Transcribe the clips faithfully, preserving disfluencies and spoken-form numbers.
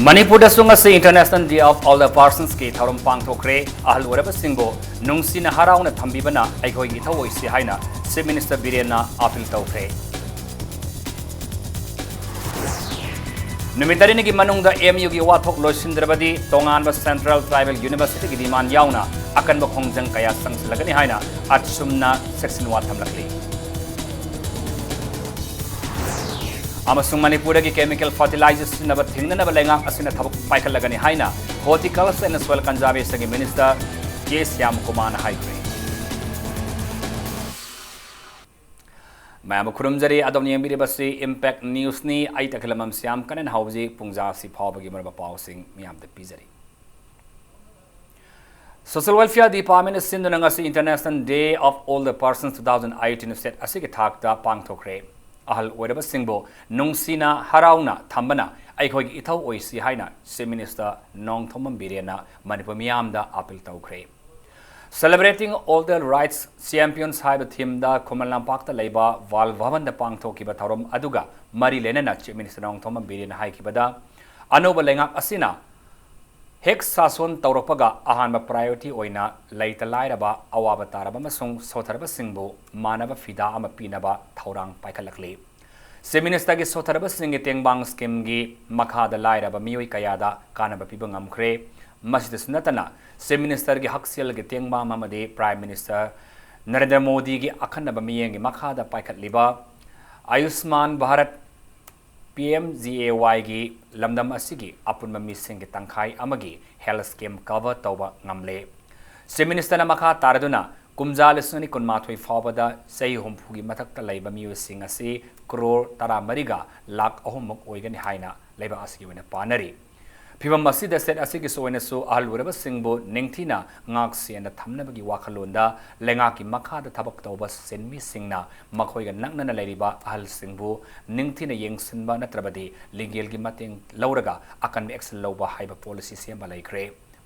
ꯃꯅꯤꯄꯨꯔꯗꯁꯨ ꯉꯁꯤ International Day of Older Personsꯀꯤ ꯊꯧꯔꯝ ꯄꯥꯡꯊꯣꯛꯈ꯭ꯔꯦ꯫ ꯑꯍꯜ ꯑꯣꯏꯔꯕꯁꯤꯡꯕꯨ ꯅꯨꯡꯁꯤꯅ ꯍꯔꯥꯎꯅ ꯊꯝꯕꯤꯕꯅ ꯑꯩꯈꯣꯏꯒꯤ ꯏꯊꯧ ꯑꯣꯏꯁꯤ ꯍꯥꯏꯅ Chief Minister ꯕꯤꯔꯦꯟꯅ appeal ꯇꯧꯈ꯭ꯔꯦ꯫ ꯅꯨꯃꯤꯠ ꯇꯔꯦꯠꯅꯤꯒꯤ ꯃꯅꯨꯡꯗ M Uꯒꯤ ꯋꯥꯊꯣꯛ ꯂꯣꯏꯁꯤꯟꯗ꯭ꯔꯕꯗꯤ ꯇꯣꯉꯥꯟꯕ Central Tribal Universityꯒꯤ demand ꯌꯥꯎꯅ ꯑꯀꯟꯕ ꯈꯣꯡꯖꯪ ꯀꯌꯥ ꯆꯪꯁꯤꯜꯂꯒꯅꯤ ꯍꯥꯏꯅ ꯑꯆꯨꯝꯅ ꯆꯦꯛꯁꯤꯟꯋꯥ ꯊꯝꯂꯛꯂꯤ꯫ ꯑꯃꯁꯨꯡ ꯃꯅꯤꯄꯨꯔꯗꯒꯤ chemical fertilizer ꯁꯤꯖꯤꯟꯅꯕ ꯊꯤꯡꯅꯅꯕ ꯂꯩꯉꯥꯛ ꯑꯁꯤꯅ ꯊꯕꯛ ꯄꯥꯏꯈꯠꯂꯒꯅꯤ ꯍꯥꯏꯅ Horticulture and Soil Conservationꯒꯤ Minister ꯀꯦ ꯁ꯭ꯌꯥꯝ ꯀꯨꯃꯥꯔꯅ ꯍꯥꯏꯈ꯭ꯔꯦ꯫ ꯃꯌꯥꯝꯕꯨ ꯈꯨꯔꯨꯝꯖꯔꯤ꯫ ꯑꯗꯣꯝꯅ ꯌꯦꯡꯕꯤꯔꯤꯕꯁꯤ Impact Newsꯅꯤ꯫ ꯑꯩ ꯇꯈꯦꯂꯝꯕꯝ ꯁ꯭ꯌꯥꯝ ꯀꯅꯟ꯫ ꯍꯧꯖꯤꯛ ꯄꯨꯡꯖꯥꯁꯤ ꯐꯥꯎꯕꯒꯤ ꯑꯣꯏꯕ ꯄꯥꯎꯁꯤꯡ ꯃꯤꯌꯥꯝꯗ ꯄꯤꯖꯔꯤ꯫ Social Welfare Department ꯁꯤꯟꯗꯨꯅ ꯉꯁꯤ International Day of Older Persons two thousand eighteen state ꯑꯁꯤꯒꯤ ꯊꯥꯛꯇ ꯄꯥꯡꯊꯣꯛꯈ꯭ꯔꯦ꯫ ꯑꯍꯜ ꯑꯣꯏꯔꯕꯁꯤꯡꯕꯨ ꯅꯨꯡꯁꯤꯅ ꯍꯔꯥꯎꯅ ꯊꯝꯕꯅ ꯑꯩꯈꯣꯏꯒꯤ ꯏꯊꯧ ꯑꯣꯏꯁꯤ ꯍꯥꯏꯅ Chief Minister ꯅꯣꯡꯊꯣꯝꯕꯝ ꯕꯤꯔꯦꯟꯅ ꯃꯅꯤꯄꯨꯔ ꯃꯤꯌꯥꯝꯗ appeal ꯇꯧꯈ꯭ꯔꯦ꯫ Celebrating Older Rights Champions ꯍꯥꯏꯕ themeꯗ ꯈꯨꯃꯟ ꯂꯝꯄꯥꯛꯇ ꯂꯩꯕ ꯕꯥꯜ ꯚꯕꯟꯗ ꯄꯥꯡꯊꯣꯛꯈꯤꯕ ꯊꯧꯔꯝ ꯑꯗꯨꯒ ꯃꯔꯤ ꯂꯩꯅꯅ Chief Minister ꯅꯣꯡꯊꯣꯝꯕꯝ ꯕꯤꯔꯦꯟꯅ ꯍꯥꯏꯈꯤꯕꯗ, ꯑꯅꯧꯕ ꯂꯩꯉꯥꯛ ꯑꯁꯤꯅ ꯍꯦꯛ ꯁꯥꯁꯣꯟ ꯇꯧꯔꯛꯄꯒ ꯑꯍꯥꯟꯕ priority ꯑꯣꯏꯅ ꯂꯩꯇ ꯂꯥꯏꯔꯕ, ꯑꯋꯥꯕ ꯇꯥꯔꯕ ꯑꯃꯁꯨꯡ ꯁꯣꯊꯔꯕꯁꯤꯡꯕꯨ ꯃꯥꯟꯅꯕ ꯐꯤꯗꯥ ꯑꯃ ꯄꯤꯅꯕ ꯊꯧꯔꯥꯡ ꯄꯥꯏꯈꯠꯂꯛꯂꯤ꯫ Chief Ministerꯒꯤ ꯁꯣꯊꯔꯕꯁꯤꯡꯒꯤ ꯇꯦꯡꯕꯥꯡ schemeꯒꯤ ꯃꯈꯥꯗ ꯂꯥꯏꯔꯕ ꯃꯤꯑꯣꯏ ꯀꯌꯥꯗ ꯀꯥꯟꯅꯕ ꯄꯤꯕ ꯉꯝꯈ꯭ꯔꯦ꯫ ꯃꯁꯤꯗꯁꯨ ꯅꯠꯇꯅ, Chief Ministerꯒꯤ ꯍꯛꯁꯦꯜꯒꯤ ꯇꯦꯡꯕꯥꯡ ꯑꯃꯗꯤ Prime Minister ꯅꯔꯦꯟꯗ꯭ꯔ ꯃꯣꯗꯤꯒꯤ ꯑꯈꯟꯅꯕ ꯃꯤꯠꯌꯦꯡꯒꯤ ꯃꯈꯥꯗ ꯄꯥꯏꯈꯠꯂꯤꯕ ꯑꯌꯨꯁꯃꯥꯟ Bharat, P M G A Yꯒꯤ ꯂꯝꯗꯝ ꯑꯁꯤꯒꯤ ꯑꯄꯨꯟꯕ ꯃꯤꯁꯤꯡꯒꯤ ꯇꯪꯈꯥꯏ ꯑꯃꯒꯤ health scheme cover ꯇꯧꯕ ꯉꯝꯂꯦ꯫ Chief Ministerꯅ ꯃꯈꯥ ꯇꯥꯔꯗꯨꯅ, ꯀꯨꯝꯖꯥ ꯂꯤꯁꯤꯡ ꯑꯅꯤ ꯀꯨꯟꯃꯥꯊꯣꯏ ꯐꯥꯎꯕꯗ ꯆꯍꯤ ꯍꯨꯝꯐꯨꯒꯤ ꯃꯊꯛꯇ ꯂꯩꯕ ꯃꯤꯑꯣꯏꯁꯤꯡ ꯑꯁꯤ ꯀ꯭ꯔꯣꯔ ꯇꯔꯥꯃꯔꯤꯒ ꯂꯥꯈ ꯑꯍꯨꯝꯃꯨꯛ ꯑꯣꯏꯒꯅꯤ ꯍꯥꯏꯅ ꯂꯩꯕꯥꯛ ꯑꯁꯤꯒꯤ ꯑꯣꯏꯅ ꯄꯥꯅꯔꯤ꯫ ꯐꯤꯚꯝ ꯑꯁꯤꯗ state ꯑꯁꯤꯒꯤꯁꯨ ꯑꯣꯏꯅꯁꯨ ꯑꯍꯜ ꯑꯣꯏꯔꯕꯁꯤꯡꯕꯨ ꯅꯤꯡꯊꯤꯅ ꯉꯥꯛ ꯁꯦꯟꯅ ꯊꯝꯅꯕꯒꯤ ꯋꯥꯈꯜꯂꯣꯟꯗ ꯂꯩꯉꯥꯛꯀꯤ ꯃꯈꯥꯗ ꯊꯕꯛ ꯇꯧꯕ ꯁꯤꯟꯃꯤꯁꯤꯡꯅ ꯃꯈꯣꯏꯒ ꯅꯛꯅꯅ ꯂꯩꯔꯤꯕ ꯑꯍꯜꯁꯤꯡꯕꯨ ꯅꯤꯡꯊꯤꯅ ꯌꯦꯡꯁꯤꯟꯕ ꯅꯠꯇ꯭ꯔꯕꯗꯤ legalꯒꯤ ꯃꯇꯦꯡ ꯂꯧꯔꯒ ꯑꯀꯟꯕ action ꯂꯧꯕ ꯍꯥꯏꯕ policy ꯁꯦꯝꯕ ꯂꯩꯈ꯭ꯔꯦ꯫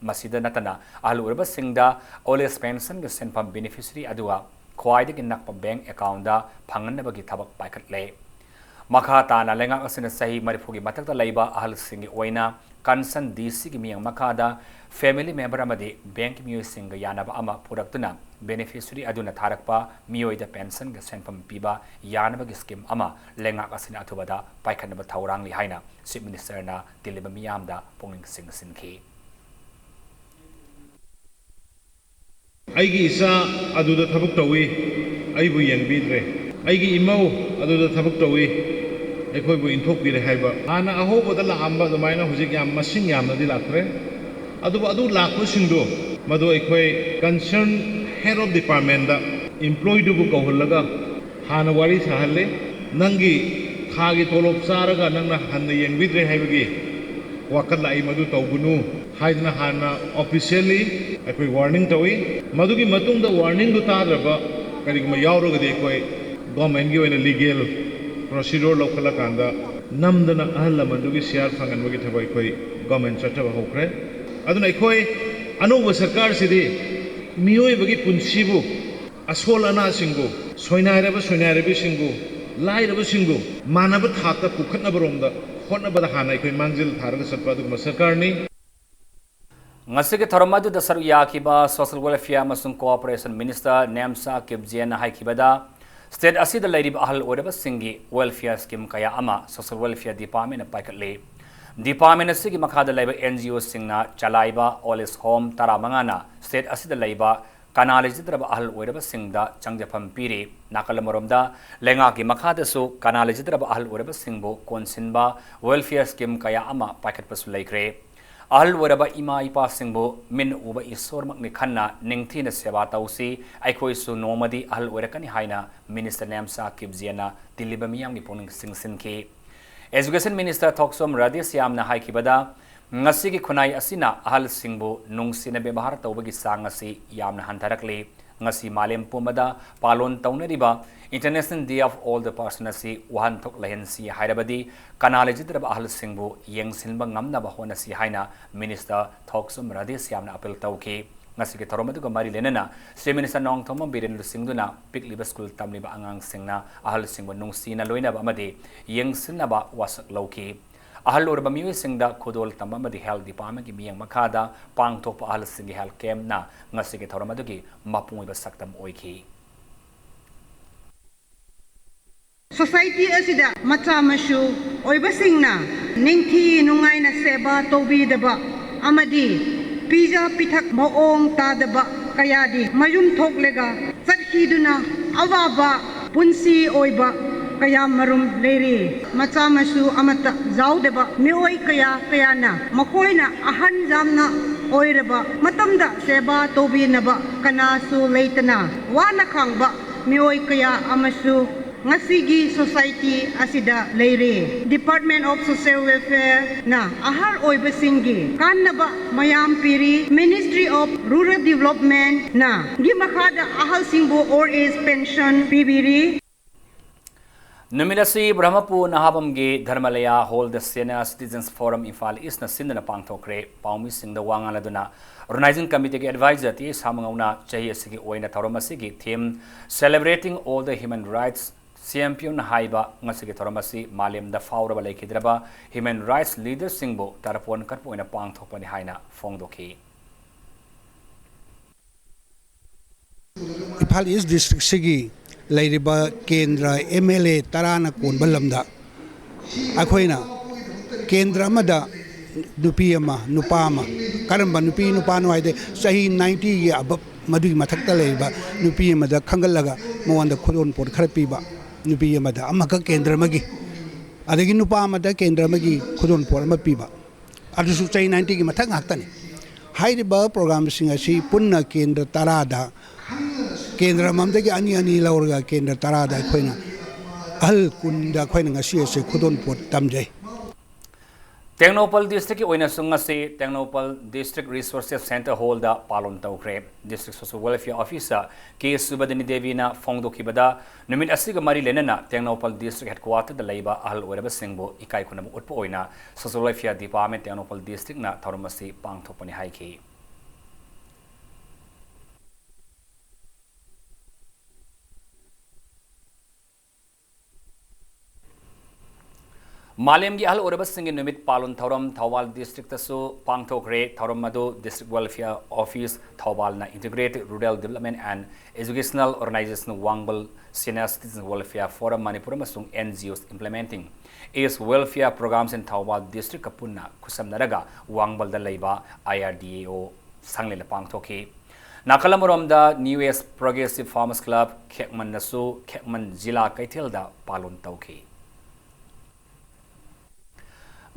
ꯃꯁꯤꯗ ꯅꯠꯇꯅ, ꯑꯍꯜ ꯑꯣꯏꯔꯕꯁꯤꯡꯗ old age pensionꯒꯤ ꯁꯦꯟꯐꯝ beneficiary ꯑꯗꯨꯒ ꯈ꯭ꯋꯥꯏꯗꯒꯤ ꯅꯛꯄ bank accountꯗ ꯐꯪꯍꯟꯅꯕꯒꯤ ꯊꯕꯛ ꯄꯥꯏꯈꯠꯂꯦ꯫ ꯃꯈꯥ ꯇꯥꯅ ꯂꯩꯉꯥꯛ ꯑꯁꯤꯅ ꯆꯍꯤ ꯃꯔꯤꯐꯨꯒꯤ ꯃꯊꯛꯇ ꯂꯩꯕ ꯑꯍꯜꯁꯤꯡꯒꯤ ꯑꯣꯏꯅ Concerned D Cꯒꯤ ꯃꯤꯠꯌꯦꯡ ꯃꯈꯥꯗ family member ꯑꯃꯗꯤ bankꯀꯤ ꯃꯤꯑꯣꯏꯁꯤꯡꯒ ꯌꯥꯅꯕ ꯑꯃ ꯄꯨꯔꯛꯇꯨꯅ beneficiary ꯑꯗꯨꯅ ꯊꯥꯔꯛꯄ ꯃꯤꯑꯣꯏꯗ pensionꯒ ꯁꯦꯟꯐꯝ ꯄꯤꯕ ꯌꯥꯅꯕꯒꯤ scheme ꯑꯃ ꯂꯩꯉꯥꯛ ꯑꯁꯤꯅ ꯑꯊꯨꯕꯗ ꯄꯥꯏꯈꯠꯅꯕ ꯊꯧꯔꯥꯡꯂꯤ ꯍꯥꯏꯅ Chief Ministerꯅ ꯇꯤꯜꯂꯤꯕ ꯃꯤꯌꯥꯝꯗ ꯄꯨꯛꯅꯤꯡ ꯆꯤꯡꯁꯤꯟꯈꯤ꯫ ꯑꯩꯒꯤ ꯏꯆꯥ ꯑꯗꯨꯗ ꯊꯕꯛ ꯇꯧꯏ, ꯑꯩꯕꯨ ꯌꯦꯡꯕꯤꯗ꯭ꯔꯦ꯫ ꯑꯩꯒꯤ ꯏꯃꯧ ꯑꯗꯨꯗ ꯊꯕꯛ ꯇꯧꯏ, ꯑꯩꯈꯣꯏꯕꯨ ꯏꯟꯊꯣꯛꯄꯤꯔꯦ ꯍꯥꯏꯕ꯫ ꯍꯥꯟꯅ ꯑꯍꯧꯕꯗ ꯂꯥꯛꯑꯝꯕ ꯑꯗꯨꯃꯥꯏꯅ ꯍꯧꯖꯤꯛ ꯌꯥꯝ ꯃꯁꯤꯡ ꯌꯥꯝꯅꯗꯤ ꯂꯥꯛꯇ꯭ꯔꯦ꯫ ꯑꯗꯨꯕꯨ ꯑꯗꯨ ꯂꯥꯛꯄꯁꯤꯡꯗꯣ ꯃꯗꯨ ꯑꯩꯈꯣꯏ concerned head of departmentꯗ employeeꯗꯨꯕꯨ ꯀꯧꯍꯜꯂꯒ ꯍꯥꯟꯅ ꯋꯥꯔꯤ ꯁꯥꯍꯜꯂꯤ꯫ ꯅꯪꯒꯤ ꯊꯥꯒꯤ ꯇꯣꯂꯣꯞ ꯆꯥꯔꯒ ꯅꯪꯅ ꯍꯟꯅ ꯌꯦꯡꯕꯤꯗ꯭ꯔꯦ ꯍꯥꯏꯕꯒꯤ ꯋꯥꯀꯠ ꯂꯥꯛꯏ, ꯃꯗꯨ ꯇꯧꯒꯅꯨ ꯍꯥꯏꯗꯅ ꯍꯥꯟꯅ officially ꯑꯩꯈꯣꯏ warning ꯇꯧꯏ꯫ ꯃꯗꯨꯒꯤ ꯃꯇꯨꯡꯗ warningꯗꯨ ꯇꯥꯗ꯭ꯔꯕ ꯀꯔꯤꯒꯨꯝꯕ ꯌꯥꯎꯔꯒꯗꯤ ꯑꯩꯈꯣꯏ governmentꯀꯤ ꯑꯣꯏꯅ legal procedure ꯂꯧꯈꯠꯂꯀꯥꯟꯗ ꯅꯝꯗꯅ ꯑꯍꯜ ꯂꯃꯟꯗꯨꯒꯤ share ꯐꯪꯍꯟꯕꯒꯤ ꯊꯕꯛ ꯑꯩꯈꯣꯏ government ꯆꯠꯊꯕ ꯍꯧꯈ꯭ꯔꯦ꯫ ꯑꯗꯨꯅ ꯑꯩꯈꯣꯏ ꯑꯅꯧꯕ ꯁꯔꯀꯥꯔꯁꯤꯗꯤ ꯃꯤꯑꯣꯏꯕꯒꯤ ꯄꯨꯟꯁꯤꯕꯨ, ꯑꯁꯣꯜ ꯑꯅꯥꯁꯤꯡꯕꯨ, ꯁꯣꯏꯅꯥꯏꯔꯕ ꯁꯣꯏꯅꯥꯏꯔꯕꯤꯁꯤꯡꯕꯨ, ꯂꯥꯏꯔꯕꯁꯤꯡꯕꯨ ꯃꯥꯟꯅꯕ ꯊꯥꯛꯇ ꯄꯨꯈꯠꯅꯕꯔꯣꯝꯗ ꯍꯣꯠꯅꯕꯗ ꯍꯥꯟꯅ ꯑꯩꯈꯣꯏ ꯃꯥꯡꯖꯤꯜ ꯊꯥꯔꯒ ꯆꯠꯄ ꯑꯗꯨꯒꯨꯝꯕ ꯁꯔꯀꯥꯔꯅꯤ꯫ ꯉꯁꯤꯒꯤ ꯊꯧꯔꯝ ꯑꯗꯨꯗ ꯁꯔꯨꯛ ꯌꯥꯈꯤꯕ Social Welfare ꯑꯃꯁꯨꯡ Cooperation Minister ꯅꯦꯝꯆꯥ ꯀꯤꯞꯖꯤꯌꯟꯅ ꯍꯥꯏꯈꯤꯕꯗ, state ꯑꯁꯤꯗ ꯂꯩꯔꯤꯕ ꯑꯍꯜ ꯑꯣꯏꯔꯕꯁꯤꯡꯒꯤ welfare scheme ꯀꯌꯥ ꯑꯃ Social Welfare Departmentꯅ ꯄꯥꯏꯈꯠꯂꯤ꯫ Department ꯑꯁꯤꯒꯤ ꯃꯈꯥꯗ ꯂꯩꯕ NGOꯁꯤꯡꯅ ꯆꯂꯥꯏꯕ old age home ꯇꯔꯥꯃꯉꯥꯅ state ꯑꯁꯤꯗ ꯂꯩꯕ ꯀꯅꯥ ꯂꯩꯖꯗ꯭ꯔꯕ ꯑꯍꯜ ꯑꯣꯏꯔꯕꯁꯤꯡꯗ ꯆꯪꯖꯐꯝ ꯄꯤꯔꯤ꯫ ꯅꯥꯀꯜ ꯑꯃꯔꯣꯝꯗ, ꯂꯩꯉꯥꯛꯀꯤ ꯃꯈꯥꯗꯁꯨ ꯀꯅꯥ ꯂꯩꯖꯗ꯭ꯔꯕ ꯑꯍꯜ ꯑꯣꯏꯔꯕꯁꯤꯡꯕꯨ ꯀꯣꯟꯁꯤꯟꯕ welfare scheme ꯀꯌꯥ ꯑꯃ ꯄꯥꯏꯈꯠꯄꯁꯨ ꯂꯩꯈ꯭ꯔꯦ꯫ ꯑꯍꯜ ꯑꯣꯏꯔꯕ ꯏꯃꯥ ꯏꯄꯥꯁꯤꯡꯕꯨ ꯃꯤꯠꯅ ꯎꯕ ꯏꯁꯣꯔꯃꯛꯅꯤ ꯈꯟꯅ ꯅꯤꯡꯊꯤꯅ ꯁꯦꯕꯥ ꯇꯧꯁꯤ, ꯑꯩꯈꯣꯏꯁꯨ ꯅꯣꯡꯃꯗꯤ ꯑꯍꯜ ꯑꯣꯏꯔꯛꯀꯅꯤ ꯍꯥꯏꯅ Minister ꯅꯦꯝꯆꯥ ꯀꯤꯞꯖꯤꯌꯟꯅ ꯇꯤꯜꯂꯤꯕ ꯃꯤꯌꯥꯝꯒꯤ ꯄꯨꯛꯅꯤꯡ ꯆꯤꯡꯁꯤꯟꯈꯤ꯫ Education Minister ꯊꯣꯛꯆꯣꯝ ꯔꯥꯙꯦꯁ꯭ꯌꯥꯝꯅ ꯍꯥꯏꯈꯤꯕꯗ, ꯉꯁꯤꯒꯤ ꯈꯨꯟꯅꯥꯏ ꯑꯁꯤꯅ ꯑꯍꯜꯁꯤꯡꯕꯨ ꯅꯨꯡꯁꯤꯅ ꯕꯦꯕꯥꯔ ꯇꯧꯕꯒꯤ ꯆꯥꯡ ꯑꯁꯤ ꯌꯥꯝꯅ ꯍꯟꯊꯔꯛꯂꯤ꯫ ꯉꯁꯤ ꯃꯥꯂꯦꯝ ꯄꯨꯝꯕꯗ ꯄꯥꯂꯣꯟ ꯇꯧꯅꯔꯤꯕ International Day of Older Person ꯑꯁꯤ ꯋꯥꯍꯟꯊꯣꯛ ꯂꯩꯍꯟꯁꯤ ꯍꯥꯏꯔꯕꯗꯤ ꯀꯅꯥ ꯂꯩꯖꯗ꯭ꯔꯕ ꯑꯍꯜꯁꯤꯡꯕꯨ ꯌꯦꯡꯁꯤꯟꯕ ꯉꯝꯅꯕ ꯍꯣꯠꯅꯁꯤ ꯍꯥꯏꯅ Minister ꯊꯣꯛꯆꯣꯝ ꯔꯥꯙꯦꯁ꯭ꯌꯥꯝꯅ appeal ꯇꯧꯈꯤ꯫ ꯉꯁꯤꯒꯤ ꯊꯧꯔꯝ ꯑꯗꯨꯒ ꯃꯔꯤ ꯂꯩꯅꯅ Chief Minister ꯅꯣꯡꯊꯣꯝꯕꯝ ꯕꯤꯔꯦꯟ ꯂꯨꯆꯤꯡꯗꯨꯅ ꯄꯤꯛꯂꯤꯕ school ꯇꯝꯂꯤꯕ ꯑꯉꯥꯡꯁꯤꯡꯅ ꯑꯍꯜꯁꯤꯡꯕꯨ ꯅꯨꯡꯁꯤꯅ ꯂꯣꯏꯅꯕ ꯑꯃꯗꯤ ꯌꯦꯡꯁꯤꯟꯅꯕ ꯋꯥꯁꯛ ꯂꯧꯈꯤ꯫ ꯑꯍꯜ ꯑꯣꯏꯔꯕ ꯃꯤꯑꯣꯏꯁꯤꯡꯗ ꯈꯨꯗꯣꯜ ꯇꯝꯕ ꯑꯃꯗꯤ health departmentꯀꯤ ꯃꯤꯠꯌꯦꯡ ꯃꯈꯥꯗ ꯄꯥꯡꯊꯣꯛꯄ ꯑꯍꯜꯁꯤꯡꯒꯤ health campꯅ ꯉꯁꯤꯒꯤ ꯊꯧꯔꯝ ꯑꯗꯨꯒꯤ ꯃꯄꯨꯡ ꯑꯣꯏꯕ ꯁꯛꯇꯝ ꯑꯣꯏꯈꯤ꯫ Society ꯑꯁꯤꯗ ꯃꯆꯥ ꯃꯁꯨ ꯑꯣꯏꯕꯁꯤꯡꯅ ꯅꯤꯡꯊꯤ ꯅꯨꯡꯉꯥꯏꯅ ꯁꯦꯕꯥ ꯇꯧꯕꯤꯗꯕ ꯑꯃꯗꯤ ꯄꯤꯖ ꯄꯤꯊꯛ ꯃꯑꯣꯡ ꯇꯥꯗꯕ ꯀꯌꯥꯗꯤ ꯃꯌꯨꯝ ꯊꯣꯛꯂꯒ ꯆꯠꯈꯤꯗꯨꯅ ꯑꯋꯥꯕ ꯄꯨꯟꯁꯤ ꯑꯣꯏꯕ ꯀꯌꯥ ꯃꯔꯨꯝ ꯂꯩꯔꯤ꯫ ꯃꯆꯥ ꯃꯁꯨ ꯑꯃꯠꯇ ꯌꯥꯎꯗꯕ ꯃꯤꯑꯣꯏ ꯀꯌꯥ ꯀꯌꯥꯅ ꯃꯈꯣꯏꯅ ꯑꯍꯟ ꯌꯥꯝꯅ ꯑꯣꯏꯔꯕ ꯃꯇꯝꯗ ꯁꯦꯕꯥ ꯇꯧꯕꯤꯅꯕ ꯀꯅꯥꯁꯨ ꯂꯩꯇꯅ ꯋꯥꯅ ꯈꯥꯡꯕ ꯃꯤꯑꯣꯏ ꯀꯌꯥ ꯑꯃꯁꯨ ꯉꯁꯤꯒꯤ society ꯑꯁꯤꯗ ꯂꯩꯔꯤ꯫ Department of Social Welfareꯅ ꯑꯍꯜ ꯑꯣꯏꯕꯁꯤꯡꯒꯤ ꯀꯥꯟꯅꯕ ꯃꯌꯥꯝ ꯄꯤꯔꯤ꯫ Ministry of Rural Developmentꯅ ꯒꯤ ꯃꯈꯥꯗ ꯑꯍꯜꯁꯤꯡꯕꯨ old age pension ꯄꯤꯕꯤꯔꯤ꯫ ꯅꯨꯃꯤꯠ ꯑꯁꯤ ꯕ꯭ꯔꯍꯃꯄꯨꯔ ꯅꯍꯥꯕꯝꯒꯤ ꯙꯔꯃꯂꯌꯥ ꯍꯣꯜꯗ Senior Citizens Forum ꯏꯝꯐꯥꯜ ꯏꯁꯅ ꯁꯤꯟꯗꯨꯅ ꯄꯥꯡꯊꯣꯛꯈ꯭ꯔꯦ꯫ ꯄꯥꯎꯃꯤꯁꯤꯡꯗ ꯋꯥ ꯉꯥꯡꯂꯗꯨꯅ Organizing Committeeꯒꯤ advisor ꯇꯤ ꯁꯥꯃꯉꯧꯅ ꯆꯍꯤ ꯑꯁꯤꯒꯤ ꯑꯣꯏꯅ ꯊꯧꯔꯝ ꯑꯁꯤꯒꯤ theme Celebrating All the Human Rights Champion ꯍꯥꯏꯕ ꯉꯁꯤꯒꯤ ꯊꯧꯔꯝ ꯑꯁꯤ ꯃꯥꯂꯦꯝꯗ ꯐꯥꯎꯔꯕ ꯂꯩꯈꯤꯗ꯭ꯔꯕ human rights leaderꯁꯤꯡꯕꯨ ꯇꯔꯄꯣꯟ ꯀꯠꯄ ꯑꯣꯏꯅ ꯄꯥꯡꯊꯣꯛꯄꯅꯤ ꯍꯥꯏꯅ ꯐꯣꯡꯗꯣꯛꯈꯤ꯫ ꯏꯝꯐꯥꯜ ꯏꯁ ꯗꯤꯁꯇ꯭ꯔꯤꯛꯁꯤꯒꯤ ꯂꯩꯔꯤꯕ ꯀꯦꯟꯗ꯭ꯔ ꯑꯦꯝ ꯑꯦꯜ ꯑꯦ ꯇꯔꯥꯅ ꯀꯣꯟꯕ ꯂꯝꯗ ꯑꯩꯈꯣꯏꯅ ꯀꯦꯟꯗ꯭ꯔ ꯑꯃꯗ ꯅꯨꯄꯤ ꯑꯃ, ꯅꯨꯄꯥ ꯑꯃ, ꯀꯔꯝꯕ ꯅꯨꯄꯤ ꯅꯨꯄꯥꯅꯣ ꯍꯥꯏꯗꯤ ꯆꯍꯤ ꯅꯥꯏꯟꯇꯤꯒꯤ ꯑꯕꯞ, ꯃꯗꯨꯒꯤ ꯃꯊꯛꯇ ꯂꯩꯔꯤꯕ ꯅꯨꯄꯤ ꯑꯃꯗ ꯈꯪꯒꯠꯂꯒ ꯃꯉꯣꯟꯗ ꯈꯨꯗꯣꯜꯄꯣꯠ ꯈꯔ ꯄꯤꯕ, ꯅꯨꯄꯤ ꯑꯃꯗ ꯑꯃꯈꯛ ꯀꯦꯟꯗ꯭ꯔ ꯑꯃꯒꯤ, ꯑꯗꯒꯤ ꯅꯨꯄꯥ ꯑꯃꯗ ꯀꯦꯟꯗ꯭ꯔ ꯑꯃꯒꯤ ꯈꯨꯗꯣꯜꯄꯣꯠ ꯑꯃ ꯄꯤꯕ, ꯑꯗꯨꯁꯨ ꯆꯍꯤ ꯅꯥꯏꯟꯇꯤꯒꯤ ꯃꯊꯛ ꯉꯥꯛꯇꯅꯤ꯫ ꯍꯥꯏꯔꯤꯕ ꯄ꯭ꯔꯣꯒ꯭ꯔꯥꯝꯁꯤꯡ ꯑꯁꯤ ꯄꯨꯟꯅ ꯀꯦꯟꯗ꯭ꯔ ꯇꯔꯥꯗ, ꯀꯦꯟꯗ꯭ꯔ ꯑꯃꯃꯝꯗꯒꯤ ꯑꯅꯤ ꯑꯅꯤ ꯂꯧꯔꯒ ꯀꯦꯟꯗ꯭ꯔ ꯇꯔꯥꯗ ꯑꯩꯈꯣꯏꯅ ꯑꯍꯜ ꯀꯨꯟꯗ ꯑꯩꯈꯣꯏꯅ ꯉꯁꯤ ꯑꯁꯤ ꯈꯨꯗꯣꯜꯄꯣꯠ ꯇꯝꯖꯩ꯫ ꯇꯦꯡꯅꯧꯄꯜ ꯗꯤꯁꯇ꯭ꯔꯤꯛꯀꯤ ꯑꯣꯏꯅꯁꯨ ꯉꯁꯤ ꯇꯦꯡꯅꯧꯄꯜ ꯗꯤꯁꯇ꯭ꯔꯤꯛ ꯔꯤꯁꯣꯔꯁꯦꯁ ꯁꯦꯟꯇꯔ ꯍꯣꯜꯗ ꯄꯥꯂꯣꯟ ꯇꯧꯈ꯭ꯔꯦ꯫ ꯗꯤꯁꯇ꯭ꯔꯤꯛ ꯁꯣꯁꯤꯌꯦꯜ ꯋꯦꯜꯐꯤꯌꯔ ꯑꯣꯐꯤꯁꯔ ꯀꯦ ꯁꯨꯕꯗꯅꯤ ꯗꯦꯕꯤꯅ ꯐꯣꯡꯗꯣꯛꯈꯤꯕꯗ, ꯅꯨꯃꯤꯠ ꯑꯁꯤꯒ ꯃꯔꯤ ꯂꯩꯅꯅ ꯇꯦꯡꯅꯧꯄꯜ ꯗꯤꯁꯇ꯭ꯔꯤꯛ ꯍꯦꯗꯀ꯭ꯋꯥꯇꯔꯗ ꯂꯩꯕ ꯑꯍꯜ ꯑꯣꯏꯔꯕꯁꯤꯡꯕꯨ ꯏꯀꯥꯏ ꯈꯨꯝꯅꯕ ꯎꯠꯄ ꯑꯣꯏꯅ ꯁꯣꯁꯤꯌꯦꯜ ꯋꯦꯜꯐꯤꯌꯔ ꯗꯤꯄꯥꯔꯠꯃꯦꯟ ꯇꯦꯡꯅꯧꯄꯜ ꯗꯤꯁꯇ꯭ꯔꯤꯛꯅ ꯊꯧꯔꯝ ꯑꯁꯤ ꯄꯥꯡꯊꯣꯛꯄꯅꯤ ꯍꯥꯏꯈꯤ꯫ ꯃꯥꯂꯦꯝꯒꯤ ꯑꯍꯜ ꯑꯣꯏꯔꯕꯁꯤꯡꯒꯤ ꯅꯨꯃꯤꯠ ꯄꯥꯂꯟ ꯊꯧꯔꯝ ꯊꯧꯕꯥꯜ ꯗꯤꯁꯇ꯭ꯔꯤꯛꯇꯁꯨ ꯄꯥꯡꯊꯣꯛꯈ꯭ꯔꯦ꯫ ꯊꯧꯔꯝ ꯑꯗꯨ District Welfare Office ꯊꯧꯕꯥꯜꯅ Integrated Rural Development and Educational Organization ꯋꯥꯡꯕꯜ, Senior Citizen Welfare Forum Manipur ꯑꯃꯁꯨꯡ N G Os Implementing Age Welfare Programs in Thoubal ꯗꯤꯁꯇ꯭ꯔꯤꯛꯀ ꯄꯨꯟꯅ ꯈꯨꯠꯁꯝꯅꯔꯒ ꯋꯥꯡꯕꯜꯗ ꯂꯩꯕ I R D A O ꯁꯪꯂꯦꯟꯗ ꯄꯥꯡꯊꯣꯛꯈꯤ꯫ ꯅꯥꯀꯜ ꯑꯃꯔꯣꯝꯗ New Age Progressive Farmers Club ꯈꯦꯛꯃꯟꯅꯁꯨ ꯈꯦꯛꯃꯟ ꯖꯤꯂꯥ ꯀꯩꯊꯦꯜꯗ ꯄꯥꯂꯟ ꯇꯧꯈꯤ꯫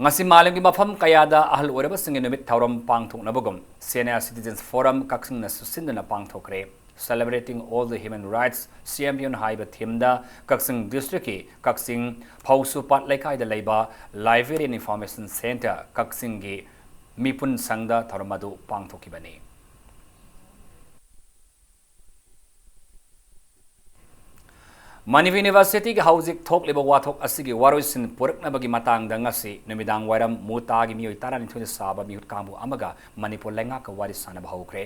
ꯉꯁꯤ ꯃꯥꯂꯦꯝꯒꯤ ꯃꯐꯝ ꯀꯌꯥꯗ ꯑꯍꯜ ꯑꯣꯏꯔꯕꯁꯤꯡꯒꯤ ꯅꯨꯃꯤꯠ ꯊꯧꯔꯝ ꯄꯥꯡꯊꯣꯛꯅꯕꯒꯨꯝ Senior Citizens Forum ꯀꯛꯆꯤꯡꯅꯁꯨ ꯁꯤꯟꯗꯨꯅ ꯄꯥꯡꯊꯣꯛꯈ꯭ꯔꯦ꯫ Celebrating all the human rights champion ꯍꯥꯏꯕ themeꯗ ꯀꯛꯆꯤꯡ ꯗꯤꯁꯇ꯭ꯔꯤꯛꯀꯤ ꯀꯛꯆꯤꯡ ꯐꯧꯁꯨꯄꯥꯠ ꯂꯩꯀꯥꯏꯗ ꯂꯩꯕ Library and Information Centre ꯀꯛꯆꯤꯡꯒꯤ ꯃꯤꯄꯨꯟ ꯁꯪꯗ ꯊꯧꯔꯝ ꯑꯗꯨ ꯄꯥꯡꯊꯣꯛꯈꯤꯕꯅꯤ꯫ ꯃꯅꯤꯄꯨꯔ ꯌꯨꯅꯤꯚꯔꯁꯤꯇꯤꯒꯤ ꯍꯧꯖꯤꯛ ꯊꯣꯛꯂꯤꯕ ꯋꯥꯊꯣꯛ ꯑꯁꯤꯒꯤ ꯋꯥꯔꯣꯏꯁꯤꯟ ꯄꯨꯔꯛꯅꯕꯒꯤ ꯃꯇꯥꯡꯗ ꯉꯁꯤ ꯅꯨꯃꯤꯗꯥꯡ ꯋꯥꯏꯔꯝ ꯃꯨꯇꯥꯒꯤ ꯃꯤꯑꯣꯏ ꯇꯔꯥꯅꯤꯊꯣꯏꯅ ꯁꯥꯕ ꯃꯤꯍꯨꯠ ꯀꯥꯡꯕꯨ ꯑꯃꯒ ꯃꯅꯤꯄꯨꯔ ꯂꯩꯉꯥꯛꯀ ꯋꯥꯔꯤ ꯁꯥꯅꯕ ꯍꯧꯈ꯭ꯔꯦ꯫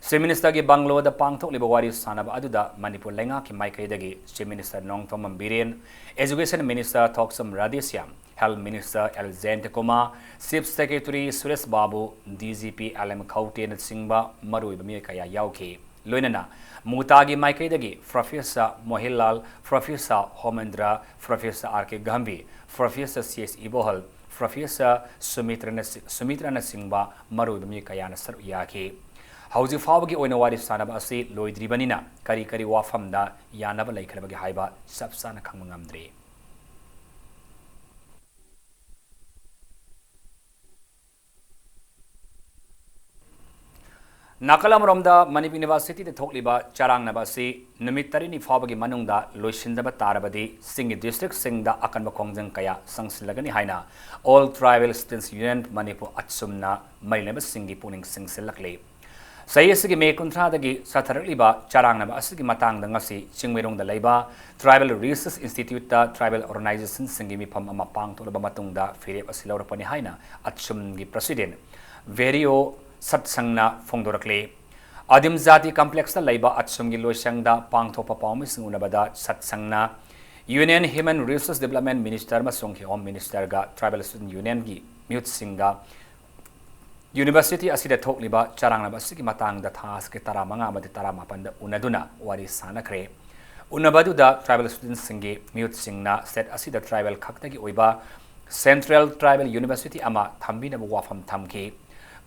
Chief Ministerꯒꯤ ꯕꯪꯒꯂꯣꯗ ꯄꯥꯡꯊꯣꯛꯂꯤꯕ ꯋꯥꯔꯤ ꯁꯥꯅꯕ ꯑꯗꯨꯗ ꯃꯅꯤꯄꯨꯔ ꯂꯩꯉꯥꯛꯀꯤ ꯃꯥꯏꯀꯩꯗꯒꯤ Chief Minister Nongthombam Biren, Education Minister Thokchom Radheshyam, Health Minister L Jayantakumar, Chief Secretary Suresh Babu, D G P L M ꯈꯧꯇꯦꯅꯆꯤꯡꯕ ꯃꯔꯨꯑꯣꯏꯕ ꯃꯤꯑꯣꯏ ꯀꯌꯥ ꯌꯥꯎꯈꯤ꯫ ꯂꯣꯏꯅꯅ ꯃꯨꯇꯥꯒꯤ ꯃꯥꯏꯀꯩꯗꯒꯤ Professor Mohinlal, Professor Homendra, Professor R K Gambhir, Professor C ꯑꯦꯁ ꯏꯕꯣꯍꯜ, Professor ꯁꯨꯃꯤꯇ꯭ꯔꯅ-, ꯁꯨꯃꯤꯇ꯭ꯔꯅꯆꯤꯡꯕ ꯃꯔꯨꯑꯣꯏꯕ ꯃꯤꯑꯣꯏ ꯀꯌꯥꯅ ꯁꯔꯨꯛ ꯌꯥꯈꯤ꯫ ꯍꯧꯖꯤꯛ ꯐꯥꯎꯕꯒꯤ ꯑꯣꯏꯅ ꯋꯥꯔꯤ ꯁꯥꯅꯕ ꯑꯁꯤ ꯂꯣꯏꯗ꯭ꯔꯤꯕꯅꯤꯅ ꯀꯔꯤ ꯀꯔꯤ ꯋꯥꯐꯝꯗ ꯌꯥꯅꯕ ꯂꯩꯈ꯭ꯔꯕꯒꯦ ꯍꯥꯏꯕ ꯆꯞ ꯆꯥꯅ ꯈꯪꯕ ꯉꯝꯗ꯭ꯔꯤ꯫ ꯅꯥꯀꯜ ꯑꯃꯔꯣꯝꯗ ꯃꯅꯤꯄꯨꯔ ꯌꯨꯅꯤꯚꯔꯁꯤꯇꯤꯗ ꯊꯣꯛꯂꯤꯕ ꯆꯔꯥꯡꯅꯕ ꯑꯁꯤ ꯅꯨꯃꯤꯠ ꯇꯔꯦꯠꯅꯤ ꯐꯥꯎꯕꯒꯤ ꯃꯅꯨꯡꯗ ꯂꯣꯏꯁꯤꯟꯗꯕ ꯇꯥꯔꯕꯗꯤ ꯆꯤꯡꯒꯤ ꯗꯤꯁꯇ꯭ꯔꯤꯛꯁꯤꯡꯗ ꯑꯀꯟꯕ ꯈꯣꯡꯖꯪ ꯀꯌꯥ ꯆꯪꯁꯤꯜꯂꯒꯅꯤ ꯍꯥꯏꯅ All Tribal Students Union Manipur ꯑꯠꯁꯨꯝꯅ ꯃꯔꯤ ꯂꯩꯅꯕꯁꯤꯡꯒꯤ ꯄꯨꯛꯅꯤꯡ ꯆꯤꯡꯁꯤꯜꯂꯛꯂꯤ꯫ ꯆꯍꯤ ꯑꯁꯤꯒꯤ ꯃꯦ ꯀꯨꯟꯊ꯭ꯔꯥꯗꯒꯤ ꯆꯠꯊꯔꯛꯂꯤꯕ ꯆꯔꯥꯡꯅꯕ ꯑꯁꯤꯒꯤ ꯃꯇꯥꯡꯗ ꯉꯁꯤ ꯆꯤꯡꯃꯩꯔꯣꯡꯗ ꯂꯩꯕ Tribal Research Instituteꯇ tribal organizationꯁꯤꯡꯒꯤ ꯃꯤꯐꯝ ꯑꯃ ꯄꯥꯡꯊꯣꯛꯂꯕ ꯃꯇꯨꯡꯗ ꯐꯤꯔꯦꯞ ꯑꯁꯤ ꯂꯧꯔꯛꯄꯅꯤ ꯍꯥꯏꯅ ꯑꯠꯁꯨꯝꯒꯤ president ꯚꯦꯔꯤꯑꯣ ꯁꯠꯁꯪꯅ ꯐꯣꯡꯗꯣꯔꯛꯂꯤ꯫ ꯑꯗꯤꯝ ꯖꯥꯇꯤ complexꯇ ꯂꯩꯕ ꯑꯠꯁꯨꯝꯒꯤ ꯂꯣꯏꯁꯪꯗ ꯄꯥꯡꯊꯣꯛꯄ ꯄꯥꯎꯃꯤꯁꯤꯡ ꯎꯅꯕꯗ ꯁꯠꯁꯪꯅ Union Human Resource Development Minister ꯑꯃꯁꯨꯡ Home Minister ꯒ Tribal Student Union ꯒꯤ ꯃꯤꯍꯨꯠꯁꯤꯡꯒ university ꯑꯁꯤꯗ ꯊꯣꯛꯂꯤꯕ ꯆꯔꯥꯡꯅꯕ ꯑꯁꯤꯒꯤ ꯃꯇꯥꯡꯗ ꯊꯥ ꯑꯁꯤꯒꯤ ꯇꯔꯥꯃꯉꯥ ꯑꯃꯗꯤ ꯇꯔꯥꯃꯥꯄꯟꯗ ꯎꯅꯗꯨꯅ ꯋꯥꯔꯤ ꯁꯥꯅꯈ꯭ꯔꯦ꯫ ꯎꯅꯕ ꯑꯗꯨꯗ tribal student ꯁꯤꯡꯒꯤ ꯃꯤꯍꯨꯠꯁꯤꯡꯅ state ꯑꯁꯤꯗ tribal ꯈꯛꯇꯒꯤ ꯑꯣꯏꯕ Central Tribal University ꯑꯃ ꯊꯝꯕꯤꯅꯕ ꯋꯥꯐꯝ ꯊꯝꯈꯤ꯫